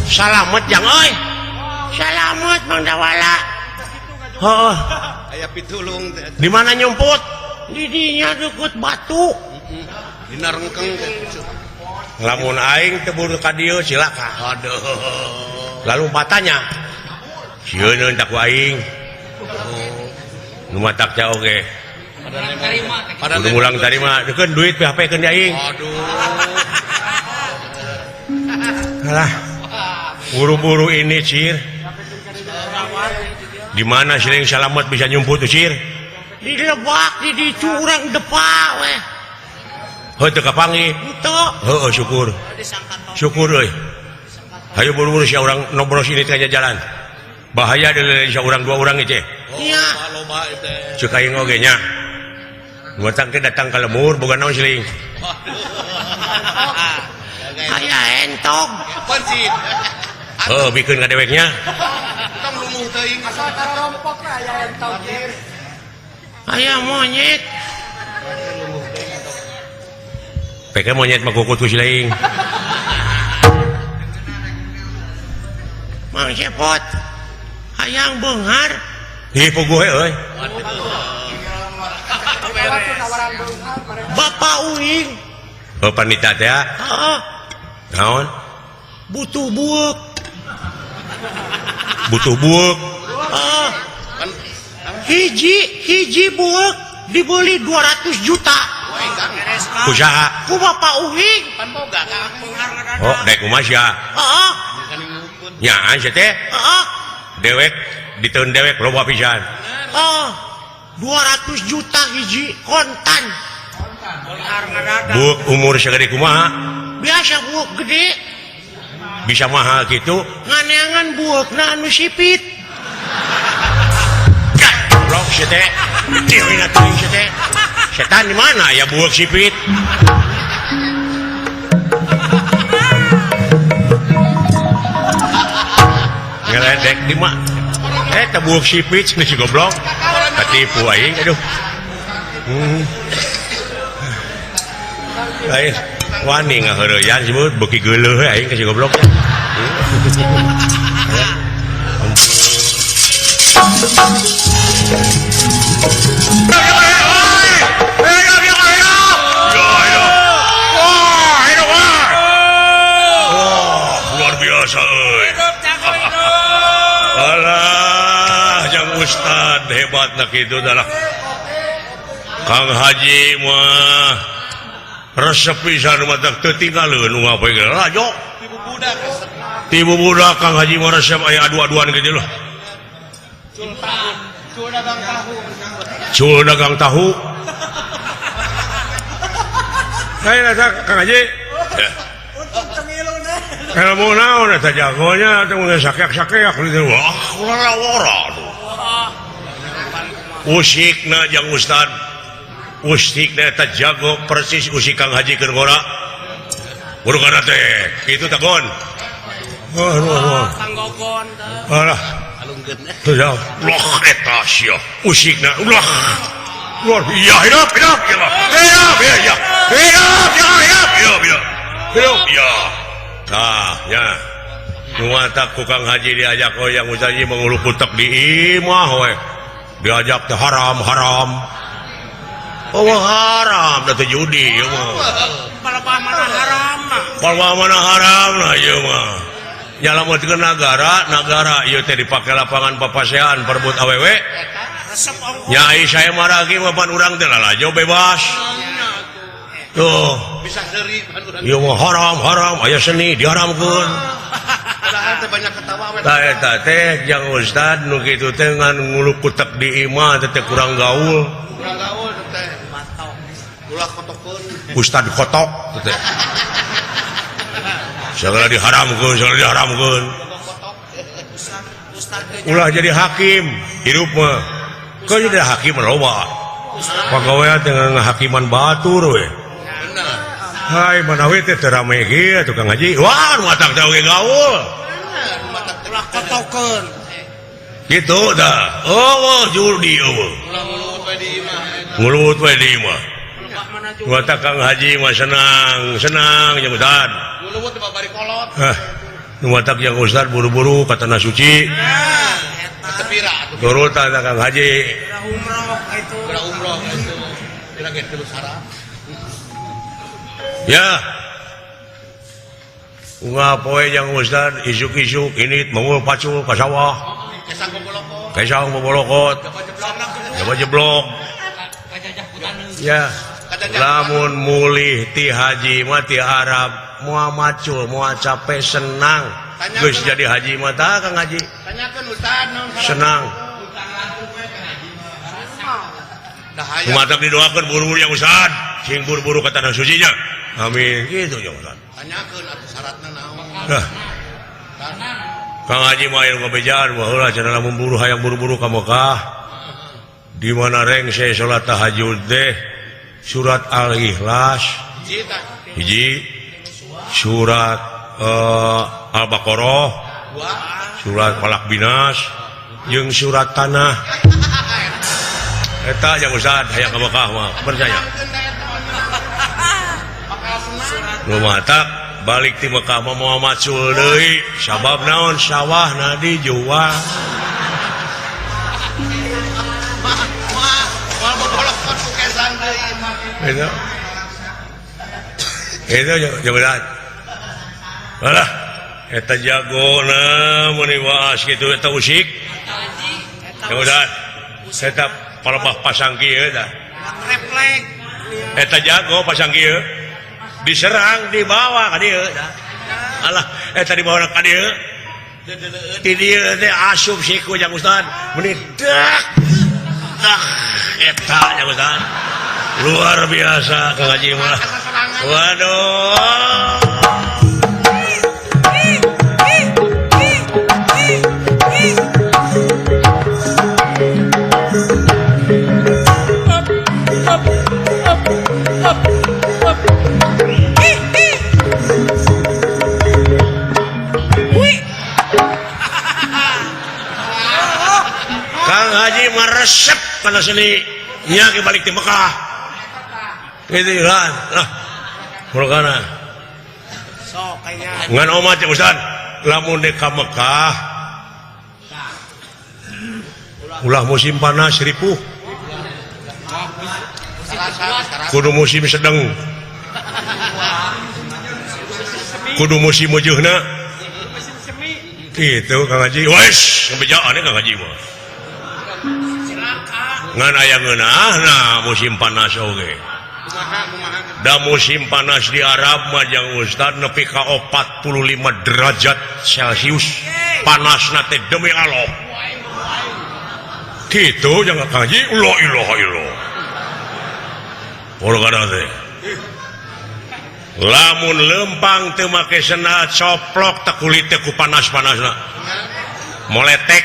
salamet jang euy. Salamet Mang Dawala. Heuh. Aya pitulung teh. Di mana nyumput? Di dinya deukeut batu. Dina rengkeng teh. Lamun aing teu buru ka dieu cilaka. Aduh. Lalu matanya. Sieun tak ku aing. Nu matak teh oge. Kudu mulang tarima, deukeun duit PHP-keun di aing. Aduh. Alah. Buru-buru ini, Cir. Di mana siling salamet bisa nyumput tuh, Cir? Di lebak, di curang depa we. Heuh teu kapanggih. Henteu. Heueuh syukur. Syukur euy. Hayu buru-buru sia urang nobros ini teh jalan. Bahaya deui sia urang dua urang ieu teh. Iya. Ceuk aing oge nya. Datang ke datang ka lemur boga naon siling. Aya entog. Heuh bikeun ka deweknya. Tong lumuh teuing asal karompok lah aya entog. Aya monyet. Peke monyet mah kukut ku siling. Mang Cepot. Hayang beunghar. Ih puguh euy. Bapak uing. Oh panita teh. Heeh. Naon? Butuh buuk. Butuh buuk. Heeh. Hiji buuk dibeli 200 juta. Ku saha? Ku Bapak uing. Oh, dek kumaha sia? Heeh. Nyaan sia teh? Heeh. Dewek diteun dewek loba pisan. Oh, 200 juta hiji kontan. Buuk umur sagede kumaha? Biasa buuk gede. Bisa mahal gitu. Nganeangan buukna anu sipit. Goblok sia teh. Dewe teuing sia teh. Setan di mana ya buuk sipit? Ngeledek di mana? Teh buuk sipit cenah si goblok. Katipu aing aduh. Lain wani ngaheureyan sebut beuki geuleuh aing ka si goblok. Wah, luar biasa euy. Alah, jang ustad hebat nak itu adalah Kang Haji mah resep pisan matak teu tinggaleun nu ngapain ge rajo. Tibu budak Kang Haji mah resep aya adu-aduan gitu loh. Cul dagang tahu. Cul dagang tahu. Saya rasa Kang Haji. Ilmu naon eta jagonya teh mun sakeak-sakeak gitu. Wah, ora-ora aduh. Usikna jang ustad. Usikna eta jago persis usik Kang Haji keur ngora. Burukana teh kitu tagon. Oh, Kang Gogon teh. Alah. Tuh ya. Ulah eta sia. Usikna ulah. Luar iya hidup hidup ya. Hidup ya ya. Hidup ya hidup hidup ya. Hidup ya. Tah ya. Nu matak ku Kang Haji diajak oh yang ustad mengulu kutek di imah we. Diajak teh haram haram. Oh haram da teh judi ieu mah. Palebah mana haram mah. Palebah mana haram lah ieu mah. Ya lamun teu nagara, nagara ieu teh dipake lapangan papasean perebut awewe. Resep ongkoh. Nyai saya maragi mah pan urang teh lalajo bebas. Tuh. Bisa seuri pan urang. Ieu mah haram haram aya seni diharamkeun. Padahal teh banyak ketawa we. Tah eta teh jang ustad nu kitu teh ngan nguluk kutek di imah teh kurang gaul. Kurang gaul teh. Batok. Ulah kotokeun. Ustad kotok teh. Segala diharamkeun, segala diharamkeun. Ulah jadi hakim hirup mah. Kau jadi hakim loba. Pagawean teh ngahakiman batur we. Hai manawi teh teu rame kieu tukang haji. Wah, nu matak teh oge gaul. Ulah kotokeun. Kitu dah. Oh, judi eueuh. Ulah nguluut we di imah. Nguluut we di imah. Mana Nu matak Kang Haji mah senang, senang jeung ustad. Nguluut di babari kolot. Hah. Nu matak jeung ustad buru-buru ka tanah suci. Tepira atuh. Turut tah Kang Haji. Geura umroh itu. Geura umroh itu. Geura ge terus haram. Ya. Unggal poe jeung ustad isuk-isuk init mangul pacul ka sawah. Kesang bobolokot. Kesang bobolokot. Jaba jeblok. Ya. Lamun mulih ti haji mah ti Arab moal macul moal capek senang. Geus jadi haji mah tah Kang Haji. Tanyakeun ustad naon saran. Senang. Kumatak didoakeun buru-buru yang ustad, sing buru-buru ka tanah sucinya. Amin. Gitu ya ustad. Tanyakeun atuh syaratna naon. Nah. Kang Haji mah aya ngabejaan baheula cenah lamun buru hayang buru-buru ka Mekah. Di mana rengse salat tahajud teh surat Al-Ikhlas hiji, surat Al-Baqarah, surat Falaq Binas, jeung surat Tanah. Eta yang ustad hayang ka Mekah mah percaya. Nu matak balik ti Mekah mah moal macul deui, sabab naon sawahna dijual. Itu jauh. Alah, eta jagona meuni waas kitu eta usik. Jauh. Eta palebah pasang kieu tah. Reflek. Eta jago pasang kieu. Diserang dibawa ka dieu tah. Alah, eta dibawa ka dieu. Di dieu teh asup siku jang ustad. Meuni dak. Dak eta jang ustad. Luar biasa Kang Haji mah. Waduh. Kang Haji meresep kana seni nya ke balik di Mekah. Gitu kan. Lah. Murgana. Sok kayaknya. Ngan omat ya ustad, lamun dek ka Mekah. Ulah musim panas ripuh. Kudu musim sedang. Kudu musim meujeuna. Gitu Kang Haji. Wes, ngebejaan Kang Haji mah. Ngan aya ngeunahna musim panas oge. Da musim panas di Arab mah jang ustad nepi ka 45 derajat Celcius. Panasna teh demi Allah. Kitu jang Kang Haji, la ilaha illallah. Urang teh. Lamun lempang teu make sendal coplok teh kulit teh ku panas-panasna. Moletek.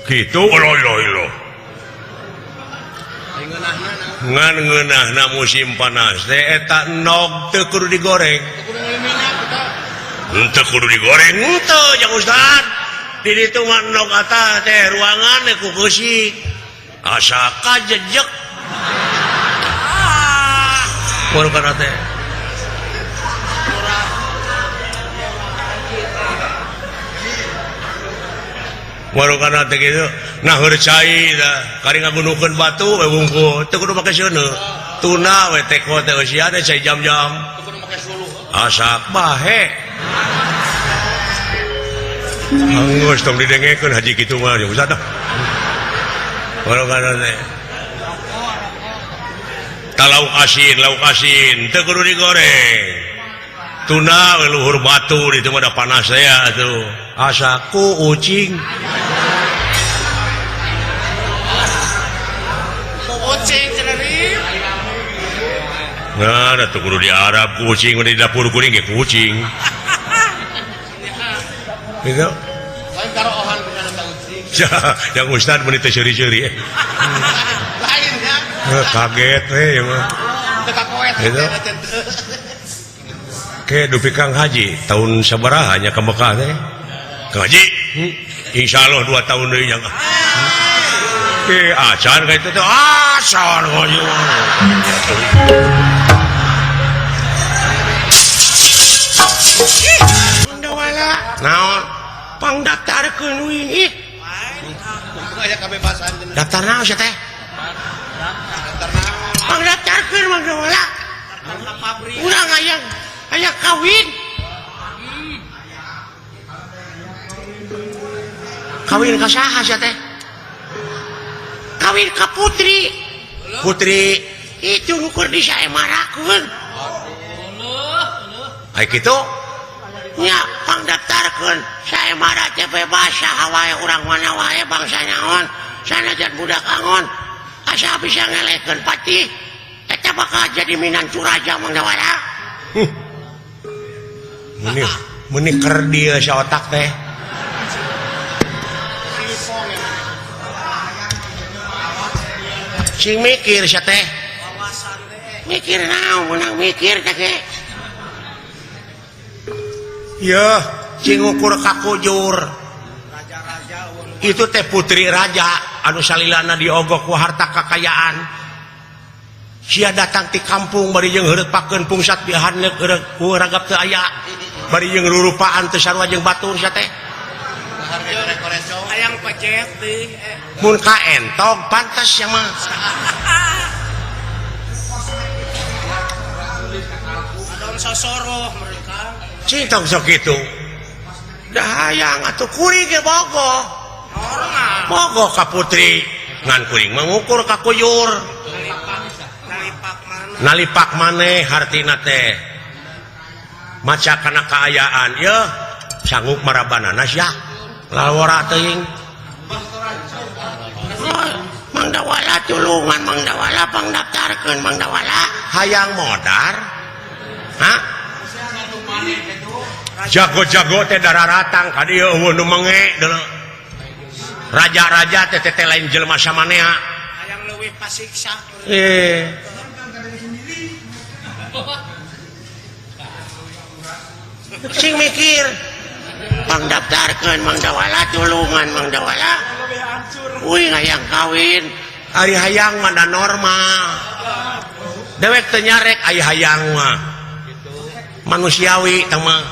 Kitu la ilaha illallah. Ngan ngeunahna musim panas teh eta endog teu kudu digoreng. Henteu kudu digoreng henteu jang Ustad. Di ditu mah endog eta teh ruangan ku keusik. Asa kajejek. Warukana teh. Warukana teh kitu nah heur cai tah kari ngagunukeun batu we wungkul teu kudu make seuneu. Tuna we teko teh eusian cai jam-jam. Teu kudu make suluh. Asak bahe. Anggeus tong didengekeun haji kitu mah Ustaz dah. Warukana teh. Ta lauk asin teu kudu digoreng. Tuna we luhur batu ditu mah da panas teh atuh. Asaku ucing. Ucing cenah. Nah, da teu kudu di Arab kucing di dapur kuring ge kucing. Gitu. Lain karohan bukan eta ucing. Yang Ustad meuni teh seuri-seuri. Lain ya. Kaget we ieu mah. Teu kakoet. Gitu. Ke dupi Kang Haji tahun sabaraha nya ka Mekah teh? Kang Haji, insyaallah 2 tahun deui nya. Acan ka itu teh acan ngaji. Naon? Pangdaftarkeun we. Ih. Aya kabebasan cenah. Daftar naon sia teh? Daftar naon? Pangdaftarkeun Mang Dawala. Urang hayang hayang kawin. Kawin ka saha sia teh? Kawin ka putri. Putri itu ukur disaemarakeun. Ai kitu? Nya pangdaftarkeun saemara teh bebas saha wae urang mana wae bangsa naon sanajan budak angon asa bisa ngelehkeun patih eta bakal jadi minantu raja Mang Dawala. Meuni kerdil sa otak teh. Sing mikir sia teh. Mikir naon meunang mikir teh ge. Yeuh, cing ukur kakujur. Itu teh putri raja anu salilana diogok ku harta kakayaan. Sia datang ti kampung bari jeung heureut pakeun pungsat dihareup ku ragap teu aya. Bari jeung rurupaan teu sarua jeung batur sia teh. Hayang pecet teh. Mun kaentog pantas sia mah. Adon sosoroh mereka. Cintong sok kitu. Dah hayang atuh kuring ge bogoh. Bogoh ka putri ngan kuring mengukur ka kuyur. Nalipak maneh hartina teh. Maca kana kaayaan yeuh sanggup marabanana sia. Lalawara teuing. Mang Dawala tulungan Mang Dawala pangdaftarkeun Mang Dawala hayang modar. Hah? Jago-jago teh dararatang ka dieu eueuh nu menge deuleu. Raja-raja teh teh lain jelema samanea. Hayang leuwih pasiksa. Sing mikir pangdaftarkeun Mang Dawala tulungan Mang Dawala. Uing hayang kawin, ari hayang mah da normal. Dewek teu nyarek ari hayang mah. Manusiawi teh mah.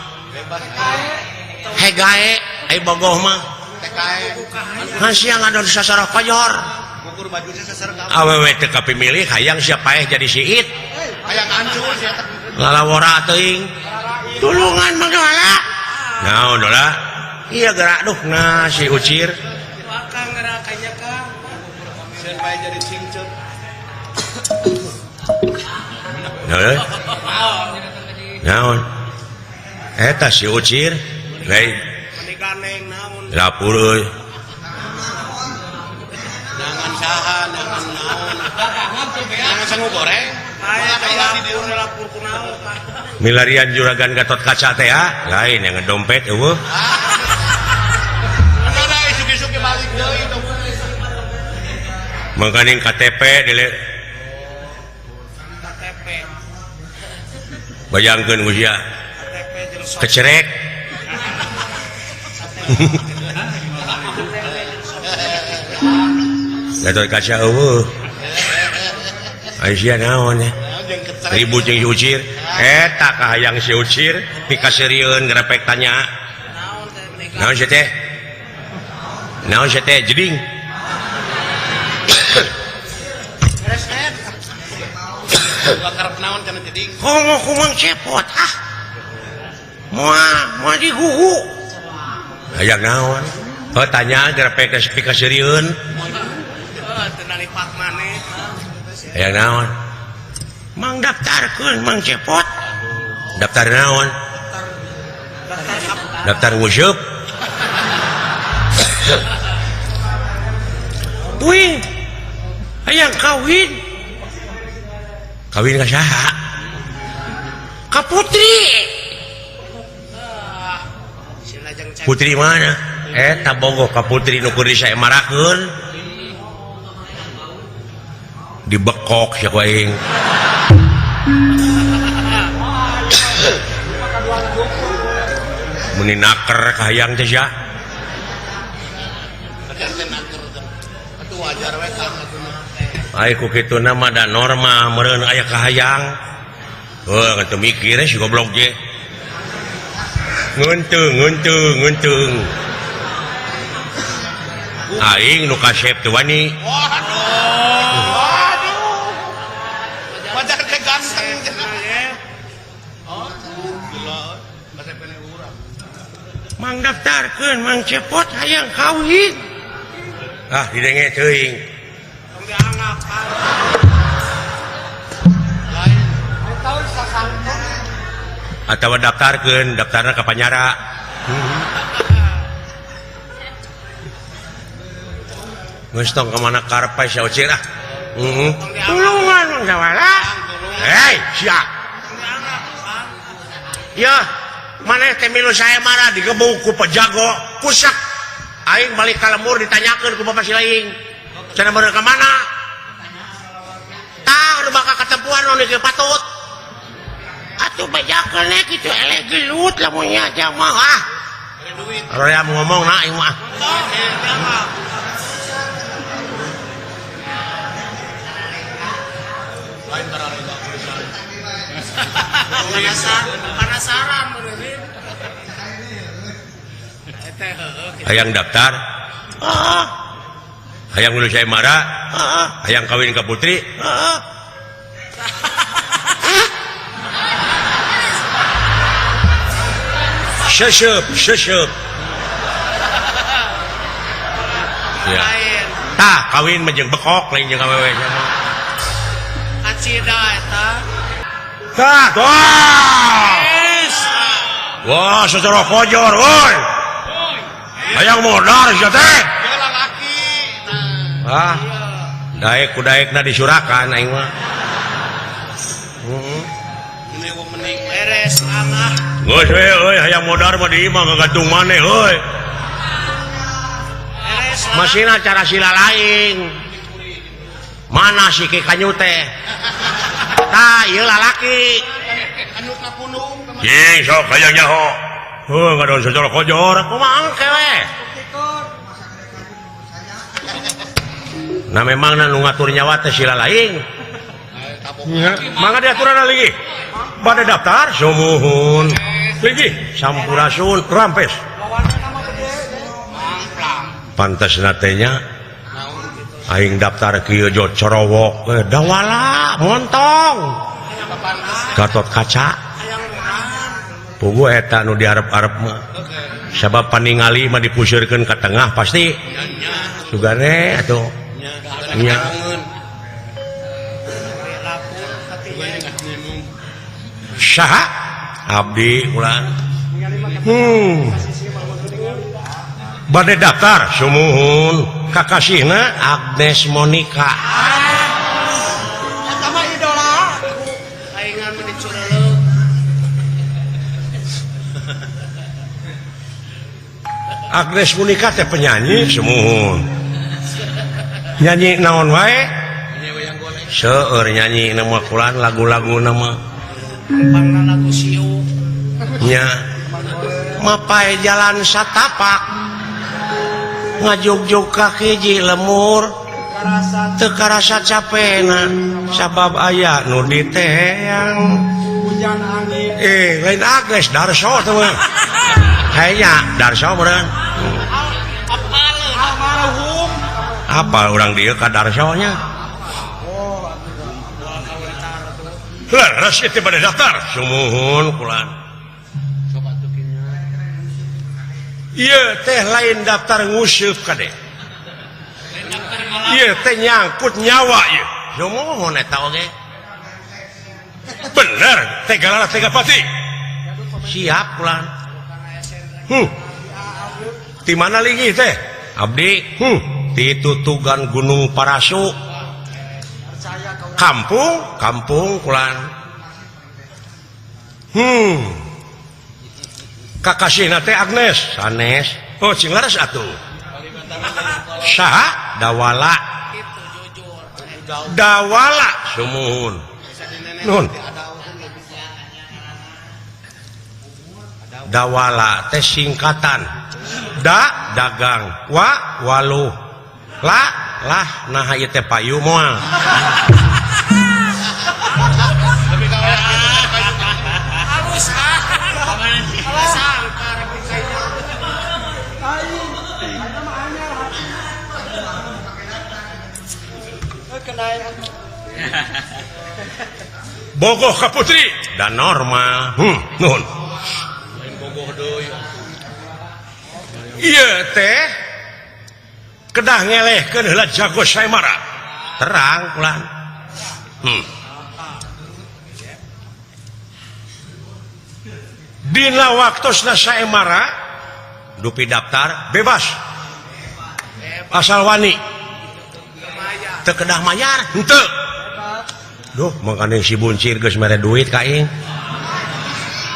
Hegae ai bogoh mah. Hayang ngadon sasarah koyor. Awewe teu kapimilih hayang sia paeh jadi siit. Hayang hancur sia teh. Lalawora teuing. Tulungan Mang Dawala. Naon Dola? Iya gerak duh nah si Ucir. Akang gerakanya Kang. Sieun bae jadi cingcut. Naon? Naon? Eta si Ucir. Lain. Meni ganeng naon? Lapur euy. Nangan saha, nangan naon? Nangan sangu goreng. Milarian juragan Gatot Kaca teh ya, lain yang ngedompet eueuh. Mangkaning KTP dile Bayangkeun ku sia. Kecerek. Gatot Kaca eueuh. Ai sia naon ya? Ribut jeung si Ucir. Eta kahayang si Ucir pikaseurieun ngerepek tanya. Naon sia teh? Naon sia teh jeding? Komo kumang cepot ah. Moal moal digugu. Hayang naon? Oh tanya ngerepek teh pikaseurieun. Hayang naon? Mang daftarkeun Mang Cepot. Daftar naon? Daftar nguseup. Wih, hayang kawin. Kawin ka saha? Ka Putri. Putri mana? Eta bogoh ka Putri nu keur disaemarakeun. Dibekok sia ku aing. Meni naker kahayang teh sia. Ai ku kituna mah da normal meureun aya kahayang. Heuh teu mikir si goblok ge. Ngeunteung ngeunteung ngeunteung. Aing nu kasep teu wani. Wajar teh ganteng cenah. Oh, gila. Kasep urang. Mang daftarkeun Mang Cepot hayang kawin. Ah didenge teuing. Atawa daftarkeun, daftarna ka Panyara. Geus tong ka mana karep sia Ucir ah. Heeh. Tulungan Mang Sawala. Hei, sia. Ya, maneh teh milu saya marah digebuk ku pejago, kusak. Aing balik ka lembur ditanyakeun ku bapak si laing. Cenah bener ka mana? Tah, nu bakal katempuan nu ge patut. Atuh bejakeun we kitu eleh gelut lamun nya jamaah ah. Roya ngomong na aing mah. Penasaran meureun. Hayang daftar. Heeh. Hayang milu saya marah. Heeh. Hayang kawin ka Putri. Heeh. Seseup, seseup. Ya. Tah, kawin mah jeung bekok lain jeung awewe mah. Kacida eta. Tah, wah. Wah, secara kojor, woi. Hayang modar sia teh. Lalaki. Ah. Daek ku daekna disurakan aing mah. Heeh. Mending beres angah. Geus we euy hayang modar mah di imah ngagantung maneh euy. Masina cara sila lain. Mana si Ki Kanyu teh? Tah, ieu lalaki. Kanyutna pundung. Cing sok hayang nyaho. Heuh ngadon secara kojor kumaha engke we. Nah memangna nu ngatur nyawa teh sila lain. Mangga diaturan lagi. Pada daftar sumuhun. Lagi sampurasun rampes. Pantasna teh nya aing daftar kieu jo corowok dawala montong. Gatot Kaca. Puguh eta nu diarep-arep mah. Sabab paningali mah dipuseurkeun ka tengah pasti. Sugane atuh. Nya. Saha abdi ulang. Bade daftar sumuhun kakasihna Agnes Monica. Eta mah idola. Aingan mah dicureuleuh. Agnes Monica teh penyanyi sumuhun. Nyanyi naon wae? Seueur nyanyi nama kulan lagu-lagu nama. Pangna lagu siu. Nya. Mapai jalan satapak. Ngajugjug ka hiji lemur. Teu karasa capena sabab aya nu diteang. Hujan angin. Lain Agnes Darso teh mah. Kayaknya Darso meureun. Almarhum. Apa urang dieu ka Darso nya? Leres itu pada daftar. Sumuhun kulan. Ieu teh lain daftar nguseup kade. Ieu teh nyangkut nyawa ieu. Sumuhun eta oge. Bener, Tegalara Tegapati. Siap kulan. Di mana lagi teh? Abdi. Di tutugan Gunung Parasu. Kampung, kampung kulan. Kakasihna teh Agnes, sanes. Oh, cing leres atuh. Saha? Dawala. Dawala sumuhun. Nuhun. Dawala teh singkatan. Da dagang, wa waluh. La lah nah ieu teh payu moal. Bogoh ka putri dan normal. Nuhun. Ieu teh kedah ngelehkeun heula jago Saemara. Terang kulan. Dina waktosna Saemara dupi daftar bebas. Asal wani. Teu kedah mayar henteu. Duh, makane si buncir geus mere duit ka aing.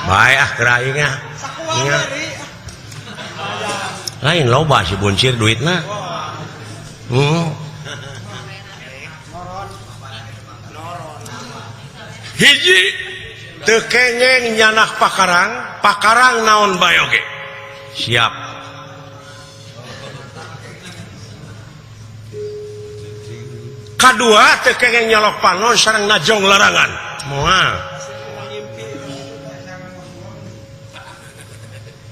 Bae ah keur aing ah. Lain loba si buncir duitna. Hiji teu kengeng nyanak pakarang, pakarang naon bae oge. Siap. Kadua teu kengeng nyolok panon sareng najong larangan. Moal.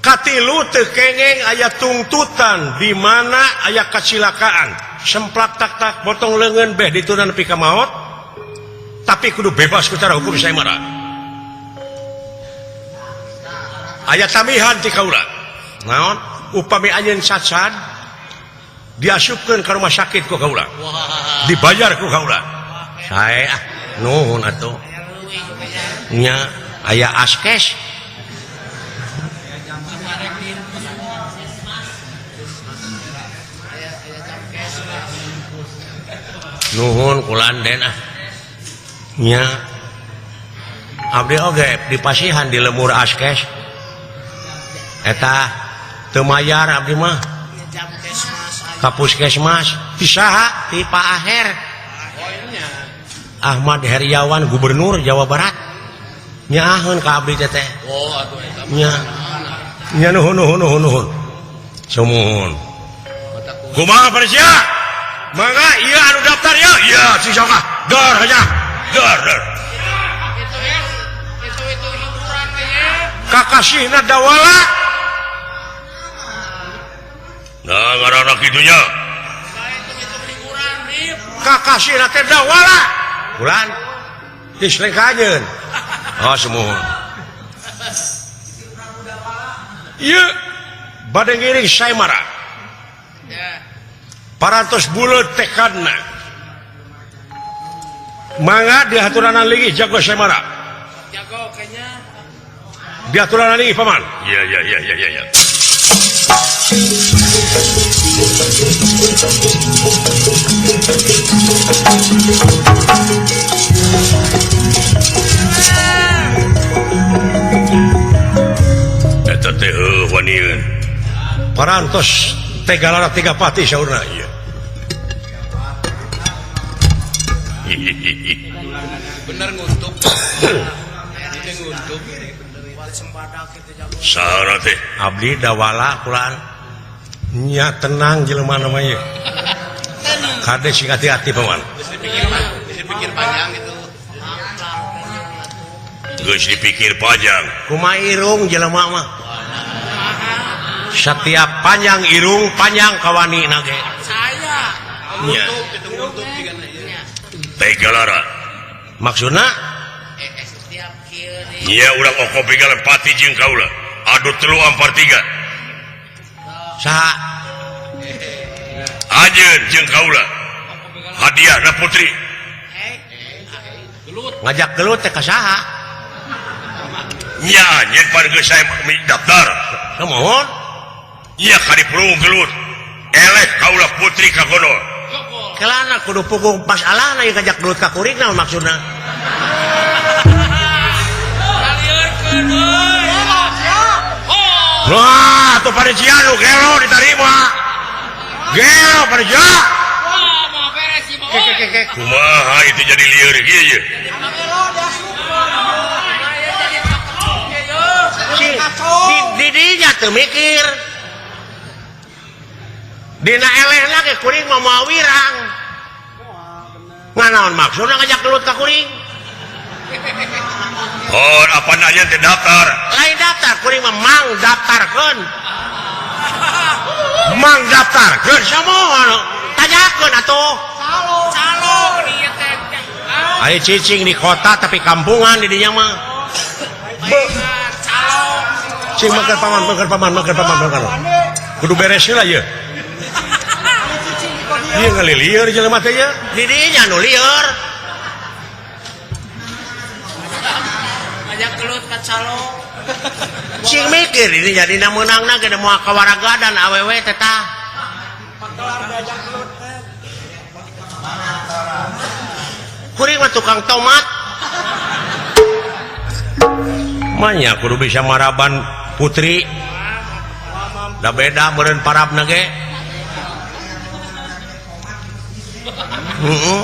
Katilu teu kengeng aya tungtutan di mana aya kacilakaan. Semplak tak tak potong leungeun beh ditunan nepi ka maot. Tapi kudu bebas ku cara hukum Saemara. Aya tamihan ti kaula. Naon? Upami anjeun cacad diasupkeun ka rumah sakit ku kaula. Dibayar ku kaula. Sae ah nuhun atuh. Nya aya askes. Nuhun kulan den ah. Nya abdi oge dipasihan di lemur askes. Eta teu mayar abdi mah. Ka puskesmas ti saha? Ti Pak Aher. Ahmad Heriawan Gubernur Jawa Barat. Nyaaheun ka abdi teh teh. Oh atuh eta. Nya. Nya nuhun nuhun nuhun nuhun. Sumuhun. Kumaha Persia? Mangga ieu anu daftar ieu. Ieu si sok ah. Dor aja. Dor dor. Itu hiburan teh nya. Kakasihna Dawala. Nah ngaranna kitu nya. Kakasihna teh Dawala. Bulan geus lengkanyeun. Oh sumuhun. Ieu bade ngiring Saemara. Parantos buleut tekadna. Mangga dihaturanan lagi jago Saemara. Jago kayaknya. Dihaturanan lagi paman. Iya iya iya iya iya. Eta teh wanieun. Parantos Tegalara Tegapati saurna ieu. Bener nguntuk. Ini nguntuk. Saha teh? Abdi dawala kulaan. Nya tenang jelema mah ieu. Kade sing hati-hati paman. Geus dipikir panjang gitu. Geus dipikir panjang. Kumaha irung jelema mah. Setiap panjang irung panjang kawani nage. Saya. Nya. Teh galara. Maksudna? Nya urang oko begalan pati jeung kaula. Adu 3 ampar 3. Saha? Anjeun jeung kaula. Hadiahna putri. Ngajak gelut teh ka saha? Nya anjeun pan geus saya daftar. Kumaha? Nya kadipulung gelut. Eleh kaula putri ka kono. Kelana kudu pukul masalahna ieu ngajak gelut ka kuring naon maksudna? Wah, tuh panitia nu gelo diterima. Gelo panitia. Kumaha itu jadi lieur kieu ye. Di dinya teu mikir. Dina elehna ge kuring mah moal wirang. Nganaon maksudna ngajak gelut ka kuring? Oh, apa nanya teh daftar? Lain daftar, kuring mah mang daftarkeun. Mang daftarkeun samoho. Tanyakeun atuh. Calo ieu teh. Aya cicing di kota tapi kampungan di dinya mah. Calo. Cing makan paman, makan paman, makan paman, makan. Kudu beres heula ieu. Ieu ngalilieur jelema teh ieu. Di dinya nu lieur. Ngajak gelut ka calo. Cing mikir ini jadi meunangna ge moal kawaragadan awewe teh tah. Kuring mah tukang tomat. Manya kudu bisa maraban putri. Da beda meureun parabna ge. Heeh.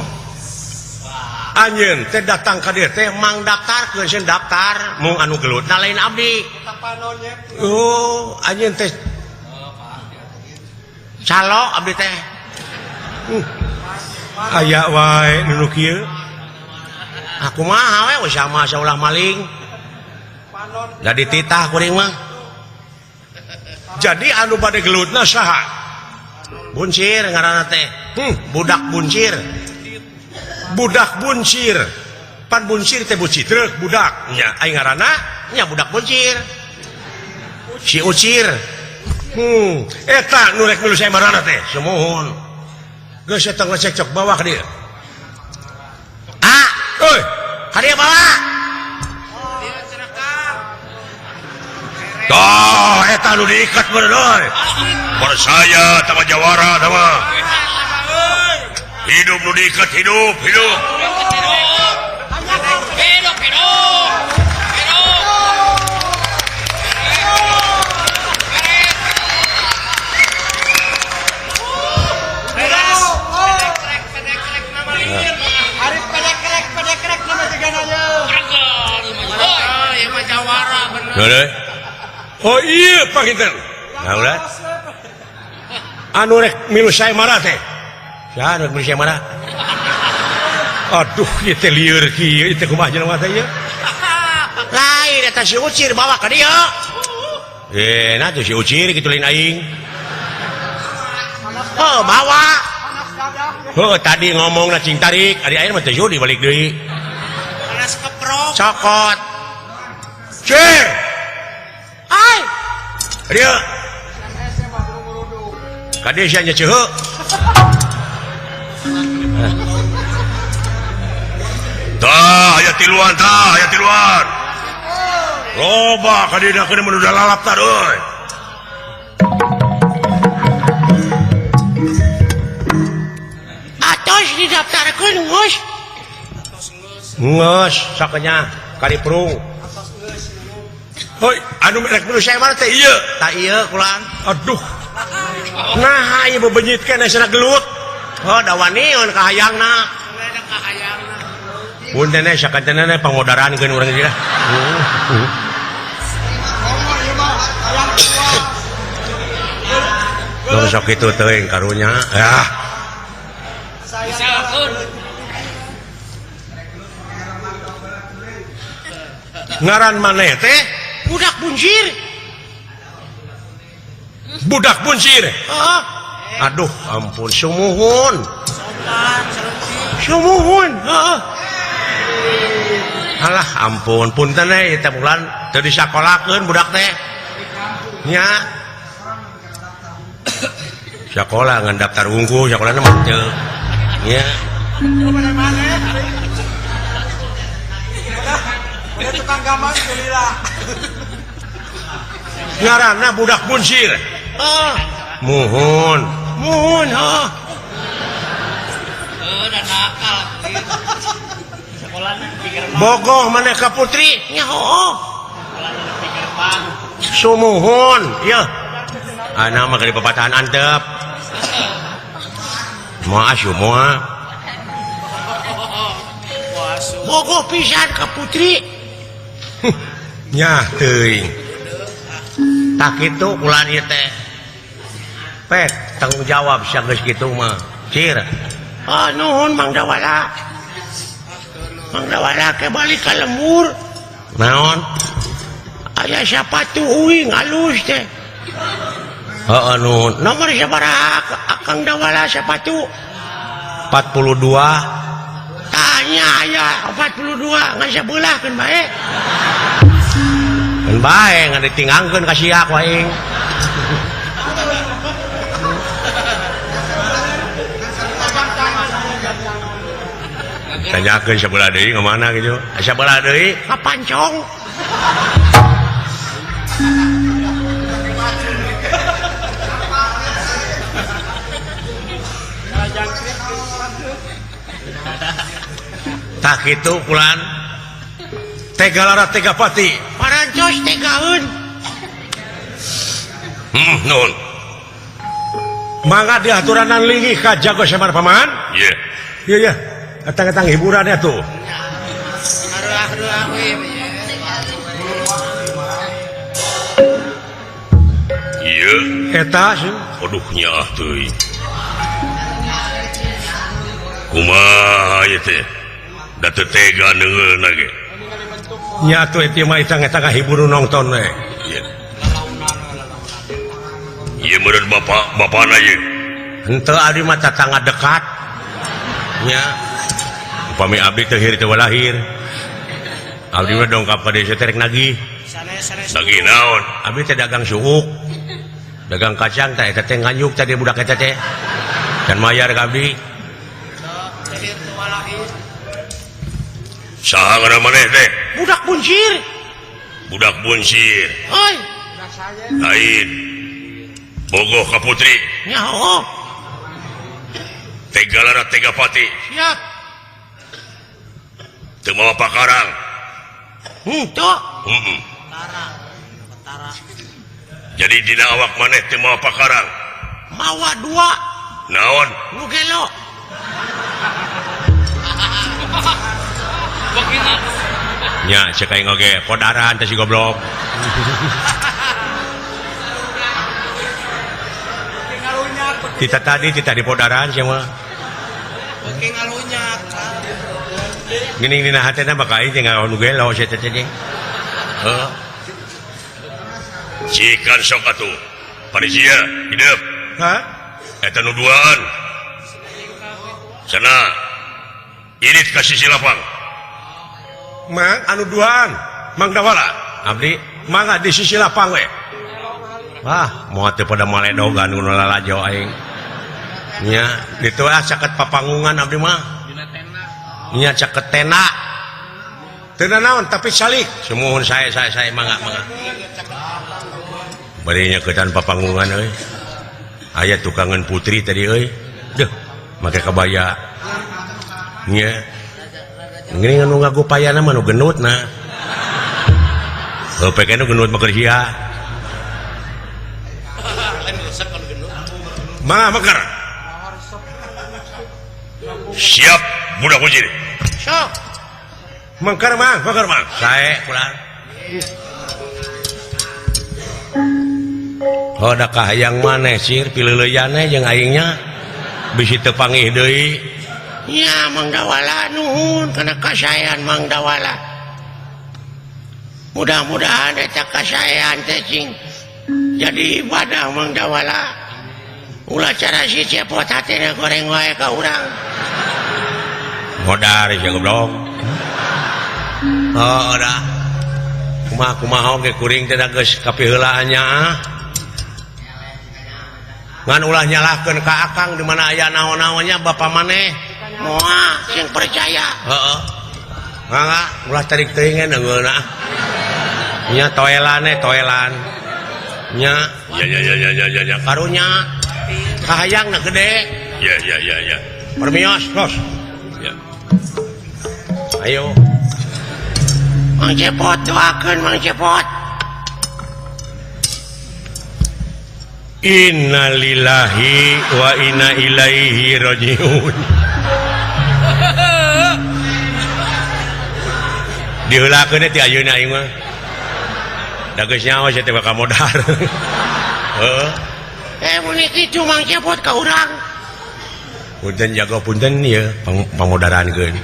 Anjeun teh datang ka dieu teh mang daftarkeun sieun daftar mung anu gelutna lain abdi. Oh, anjeun teh calo abdi teh. Aya wae nu kieu. Aku mah we sama saulah maling. Da dititah kuring mah. Jadi anu bade gelutna saha? Buncir ngaranna teh. Budak buncir. Budak buncir. Pan buncir teh bucitreuk budak. Nya aing ngaranna nya budak buncir. Si Ucir. Eta nu rek milu saya marana teh. Sumuhun. Geus eta ngecekcok bawa ka dieu. Ah, euy, ka dieu bawa. Tah, eta nu diikat bener euy. Percaya tama jawara tama. Hidup nu diikat hidup, hidup. Hidup, hidup. Hidup. Arif pedekrek nama jegana ye. Oh, ieu mah jawara bener. Oh iya panginten. Nah ulah. Anu rek milu saya marah teh. Saha rek milu saya marah? Aduh, ieu teh lieur kieu, ieu teh kumaha jelema teh ieu? Lain eta si Ucir bawa ka dieu. Nah tuh si Ucir kitu lain aing. Oh, bawa. Oh, tadi ngomongna cing tarik, ari aing mah teh judi balik deui. Panas keprok. Cokot. Cir. Ai. Dieu. Ka dieu sia nya ceuheu. Tah, aya tiluan tah, aya tiluan. Loba ka dieu keun mun udah lalap tah euy. Atos didaftarkeun geus. Geus sakenya kariprung. Hoi, anu rek milu saya mah teh ieu. Tah ieu kulaan. Aduh. Nah, ieu bebenyit keneh cenah gelut. Oh, da waniun kahayangna. Kahayangna. Punten eh sakantenan eh pangodarankeun urang ieu lah. Tong sok kitu teuing karunya. Ah. Ngaran maneh teh budak buncir. Budak buncir. Ah. Aduh, ampun sumuhun. Sumuhun. Heeh. Alah ampun, punten eh teh bulan teu disakolakeun budak teh. Nya. Sakola ngan daftar wungkul, sakolana mah teu. Nya. Tukang gambar gila. Ngaranna budak buncir. Ah, muhun. Muhun, ah. Udah nakal. Bogoh maneh ka putri? Nya hooh. Sumuhun, yeuh. Ana mah keur papatahan antep. Moal asup moal. Bogoh pisan ka putri. Nyah teuing. Tak kitu ulah ieu teh. Pek tanggung jawab sia geus kitu mah. Cir. Ah nuhun Mang Dawala. Mang Dawala ke balik ka lembur. Naon? Aya sapatu uing alus teh. Heeh nuhun. Nomor sabaraha Akang Dawala sapatu? 42. Tanya aya 42 ngan sabelah keun bae. Keun bae ngan ditinggangkeun ka sia ku aing. Tanyakeun sabelah deui ka mana kitu? Sabelah deui ka pancong. Tah kitu kulan Tegalara Tegapati parantos tegaeun. Nuhun. Mangga diaturanan linggih ka Jago Semar Paman? Iya. Iya iya. Etang-etang hiburan atuh. Iya. Eta sih. Aduh nyaah teuing. Kumaha ieu teh? Da teu tega neungeun ge. Nya atuh eta mah etang-etang hibur nonton we. Iya. Ieu meureun bapak bapana ieu. Henteu abdi mah tatangga dekat. Nya. Upami abdi teu hir teu lahir. Abdi mah dongkap ka desa teh rek nagih. Nagih naon? Abdi teh dagang suuk. Dagang kacang teh eta teh nganyuk tadi budak eta teh. Dan mayar ka abdi. Saha ngaran maneh teh? Budak buncir. Budak buncir. Oi. Lain. Bogoh ka putri. Nya hooh. Tegalara Tegapati. Siap. Teu mawa pakarang. Henteu. Heeh. Jadi dina awak maneh teu mawa pakarang. Mawa dua. Naon? Nu gelo. Nya cek aing oge podaran teh si goblok. Tita tadi tita di podaran sia mah. Geuning dina hatena bakal aing teh ngaon nu gelo sia teh teh. Heuh. Cikan sok atuh. Parisia hidup. Hah? Eta nu duaan. Sana. Irit ka sisi lapang. Mang anu duaan, Mang Dawala. Abdi mangga di sisi lapang we. Wah, moal teu pada maledogan nu lalajo aing. Nya, ditu ah caket papanggungan abdi mah. Nya caket tenda. Teu naon tapi salik. Sumuhun sae sae sae mangga mangga. Bari nyaketan papanggungan euy. Aya tukangan putri tadi euy. Deuh, make kabaya. Nya. Geuning anu ngagupayana mah nu genutna. Heuh peke nu genut mah keur sia. Mangga meker. Siap budak kucing. Sok. Mengker mang, mengker mang. Sae kulan. Oh da kahayang maneh sir pileuleuyane jeung aingnya bisi teu pangih deui. Nya Mang Dawala nuhun kana kasaean Mang Dawala. Mudah-mudahan eta kasaean teh cing jadi ibadah Mang Dawala. Ulah cara si Cepot hatena goreng wae ka urang. Modar sia goblok. Oh dah. Kumaha kumaha oge kuring teh geus kapiheulaan nya ah. Ngan ulah nyalahkeun ka akang di mana aya naon-naonnya bapa maneh. Moal sing percaya. Heeh. Mangga ulah tarik teuing neungeuna. Nya toelane toelan. Nya ya ya ya ya ya ya karunya. Kahayangna gede. Ya ya ya ya. Permios, los. Ya. Ayo. Mang Cepot doakeun Mang Cepot. Innalillahi wa inna ilaihi rajiun. Diheulakeun teh ayeuna aing mah. Da geus nyaho sia teh bakal modar. Heeh. Mun kitu Mang Cepot ka urang. Punten jago punten ieu pangodarankeun.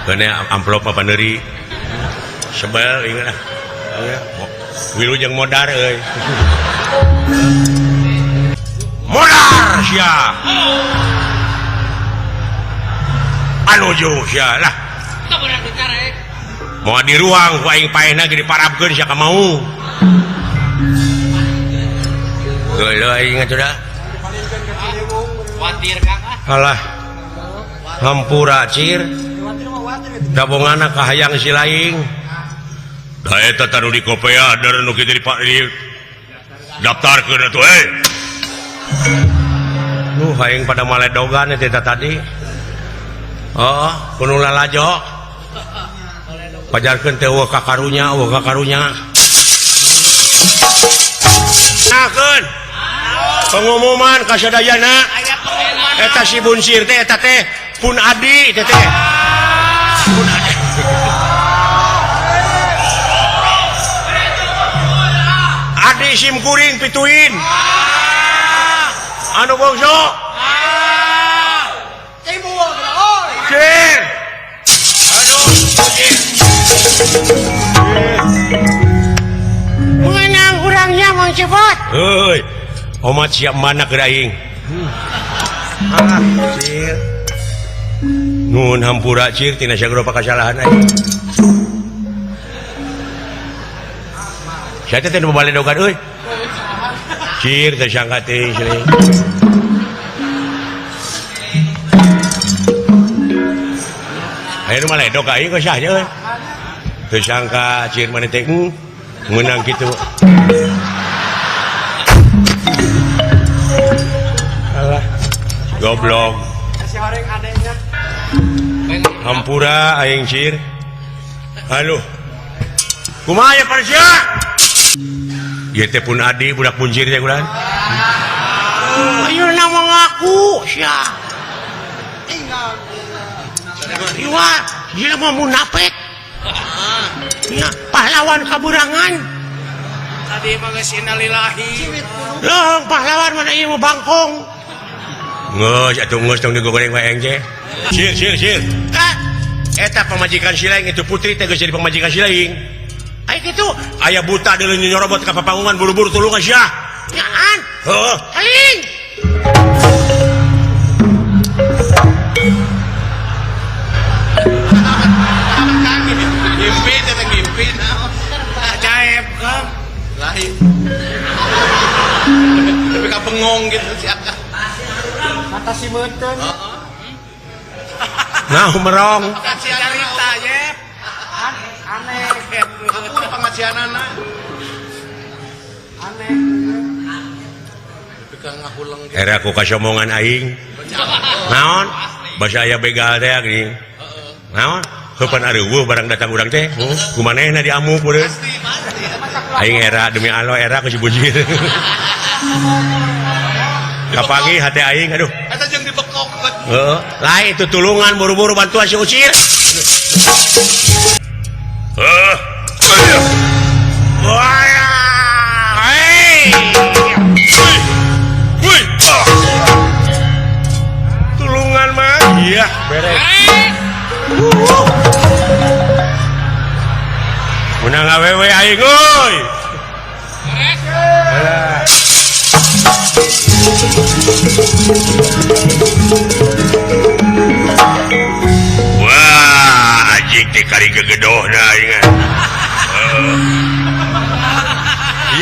Keun amplop apa neuri. Sebel ieu lah. Wilujeng modar euy. Modar sia. Anuju sia lah. Moal di ruang ku aing paehna ge diparabkeun sia ka mau. Geuleuh aing atuh da. Alah. Hampura cir. Dabongana kahayang si laing. Da eta tanu di kopea dar nu kitu di daftarkeun atuh euy. Nu aing pada maledogan eta tadi. Oh, kudu lalajo. Pajarkeun teh eueuh kakarunya, eueuh kakarunya. Nakeun. Pengumuman ka sadayana. Eta si Bunsir teh eta teh pun adi teh teh. Pun adi. Adi sim kuring pituin. Anu bongso. Cir. Aduh, cir. Mengenang urangnya Mang Cepot. Heuy. Omat siap mana keur aing. Ah, cir. Nuhun hampura cir tina sagala pakasalahan aing. Sia teh teu baledogan euy. Cir teh sangka teh sini. Ayo nu maledog aing geus sah nya euy. Teu sangka cir maneh teh meunang kitu. Alah, goblok. Hampura aing cir. Aduh. Kumaha ya parsia? Ieu teh pun adi budak buncir teh kulan. Ayeuna mah ngaku sia. Iwa, dia mah munafik. Ya, pahlawan kaburangan. Tadi mah geus innalillahi. Loh, pahlawan mana ieu mah bangkong. Geus atuh geus tong digoreng wae aing teh. Sir, sir, sir. Ah, eta pamajikan si laing itu putri teh geus jadi pamajikan si laing. Ai kitu, aya buta deuleu nyorobot ka papangungan buru-buru tulungan sia. Nyaan. Heuh. Aing. Ngimpi teh ngimpi naon. Ajaib Kang. Lain. Tapi ka bengong gitu sih. Mata si meuteun. Nah, merong. Carita ye. Aneh. Ampun pengajianana. Aneh. Tapi ka ngahuleng gitu. Era ku kasomongan aing. Naon? Basa aya begal teh geuning. Naon? Heupan areuweuh barang datang urang teh. Kumanehna diamuk beureun. Aing era demi Allah era ku si Bujir. Kapangi hate aing aduh. Eta jeung dibekok. Heeh. Lain itu tulungan buru-buru bantuan si Ucir. Tulungan mah. Iya, beres. Menang awewe aing euy. Wah, anjing teh kari gegedohna aing.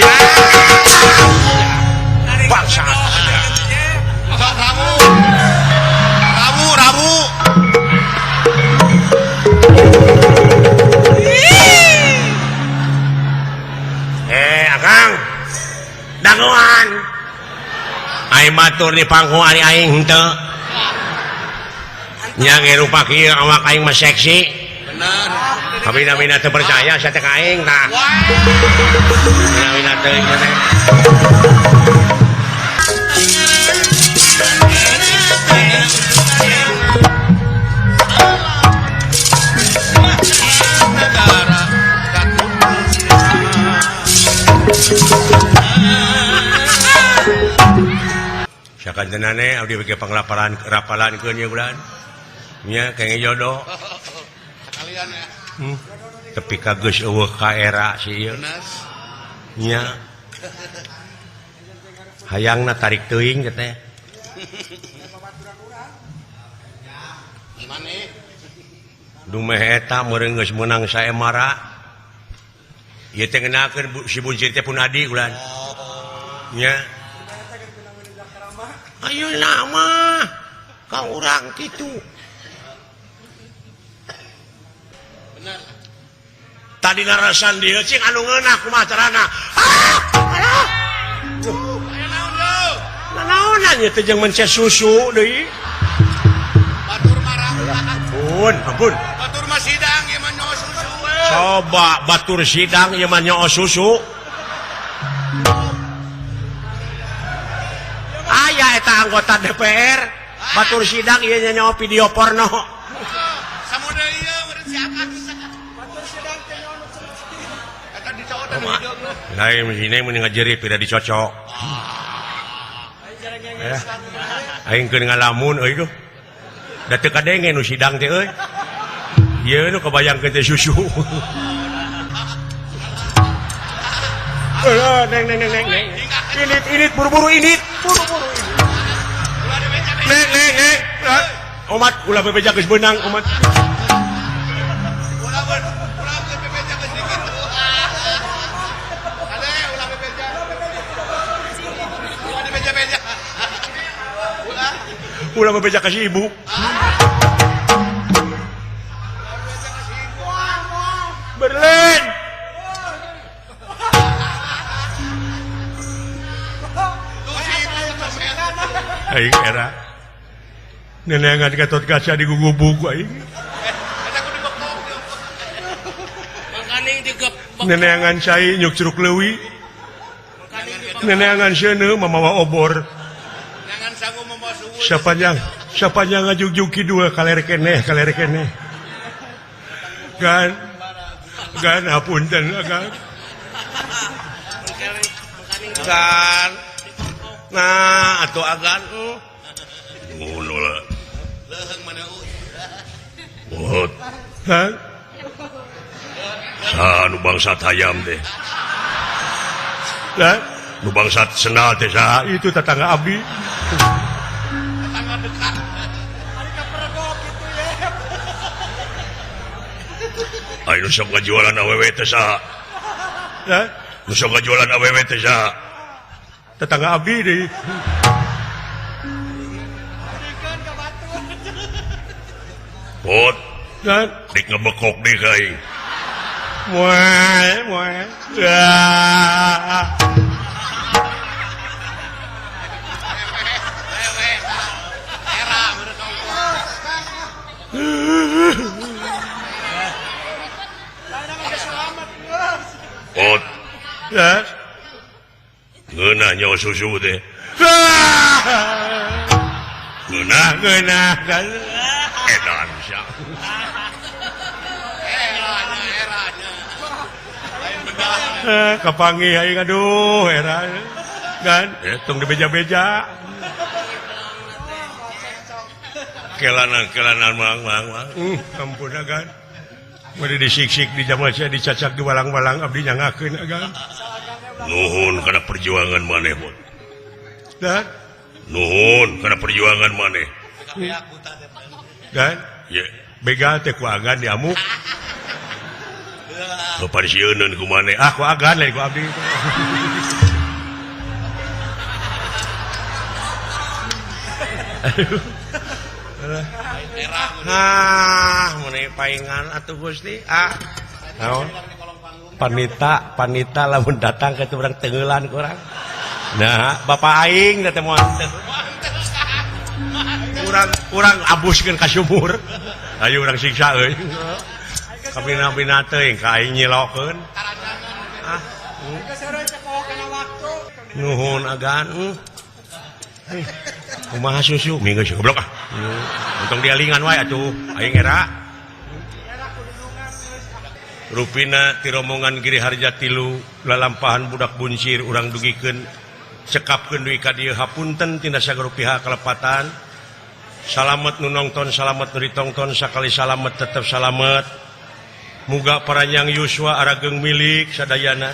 Ya. Bangsa. Rabu, rabu. Akang. Danguan. Aing batur di pangku ari aing henteu. Nya ngerupa kieu awak aing mah seksi. Bener. Kabina-bina teu percaya sia teh ka aing tah. Bina-bina teuing teh. Sakantenane abdi bege panglaparan rapalankeun ieu bulan. Nya kenge jodoh. Sekalian ya. Tepi ka geus eueuh ka era si ieu. Nya. Hayangna tarik teuing teh. Dumeh eta meureun geus meunang saemara. Ieu teh ngenakeun si buncir teh pun adi ulan. Nya. Ayeuna mah ka urang kitu. Bener. Tadi ngarasan dieu cing anu ngeunah kumaha carana. Ah! Alah. Aya naon deui? Nanaonan ieu teh jeung mencet susu deui. Batur marah. Ampun, ampun. Batur mah sidang ieu mah nyoo susu we. Coba batur sidang ieu mah nyoo susu. Aya eta anggota DPR batur sidang ieu nyoo video porno. Samuda ieu meureun si Akang. Batur sidang teh nyoo nu eta dicocotan video. Lain sini mun ngajerit pira dicocok. Aing keur ngalamun euy duh. Da teu kadenge nu sidang teh euy. Ieu nu kabayangkeun teh susu. Alah, neng neng neng neng. Init init buru-buru init, buru-buru init. Neng neng neng. Omat ulah bebeja geus beunang omat. Ulah ulah bebeja geus dikitu. Ade ulah bebeja. Ulah dibeja-beja. Ulah. Ulah bebeja ka si ibu. Berlin. Aing era neneangan Gatot Kaca di gugubug aing. Neneangan cai nyuk curug leuwi. Neneangan seuneu mamawa obor. Sapanjang sapanjang ngajugjug kidul kaler keneh kaler keneh. Gan gan hapunten gan. Gan. Nah, atuh agan. Ngono lah. Leuheung mana euy. Bot. Hah? Sa nu bangsat hayam teh. Lah, nu bangsat sendal teh saha? Itu tetangga abdi. Tetangga dekat. Ari kapergok kitu ye. Ayo sok ngajualan awewe teh saha? Lah, nu sok ngajualan awewe teh saha? Tetangga abdi deui. Bot. Kan dik ngebekok deui ka aing. Moal, moal. Ah. Bot. Ya. Ngeunah nyawa susu teh. Ngeunah, ngeunah. Edan sia. Kapanggih aing aduh era kan tong dibeja-beja. Kelana-kelana mang-mang. Ampun agan. Bade disiksik di jamal sia dicacak di walang-walang abdi nyangakeun agan. Nuhun kana perjuangan maneh, Bot. Dan Nuhun kana perjuangan maneh. Dan Ye, begal teh ku agan diamuk. kaparsieuneun ku maneh. Ah ku agan lain ku abdi. Ah, mun paingan atuh Gusti. Ah. Naon? Panita, panita lamun datang ka urang tengeulan ku urang. Nah, bapak aing teh moal teu. Urang urang abuskeun ka sumur. Ayo urang siksa euy. Kabina-bina teuing ka aing nyilokeun. Ah, nuhun agan. Kumaha susu minggu geus goblok ah. Untung dialingan wae atuh aing era. Rupina ti rombongan Giri Harja tilu lalampahan budak buncir urang dugikeun cekapkeun dugi ka dieu hapunten tina sagala pihak kalepatan. Salamet nu nongton, salamet nu ditongton, sakali salamet tetep salamet. Muga paranjang yuswa arageng milik sadayana.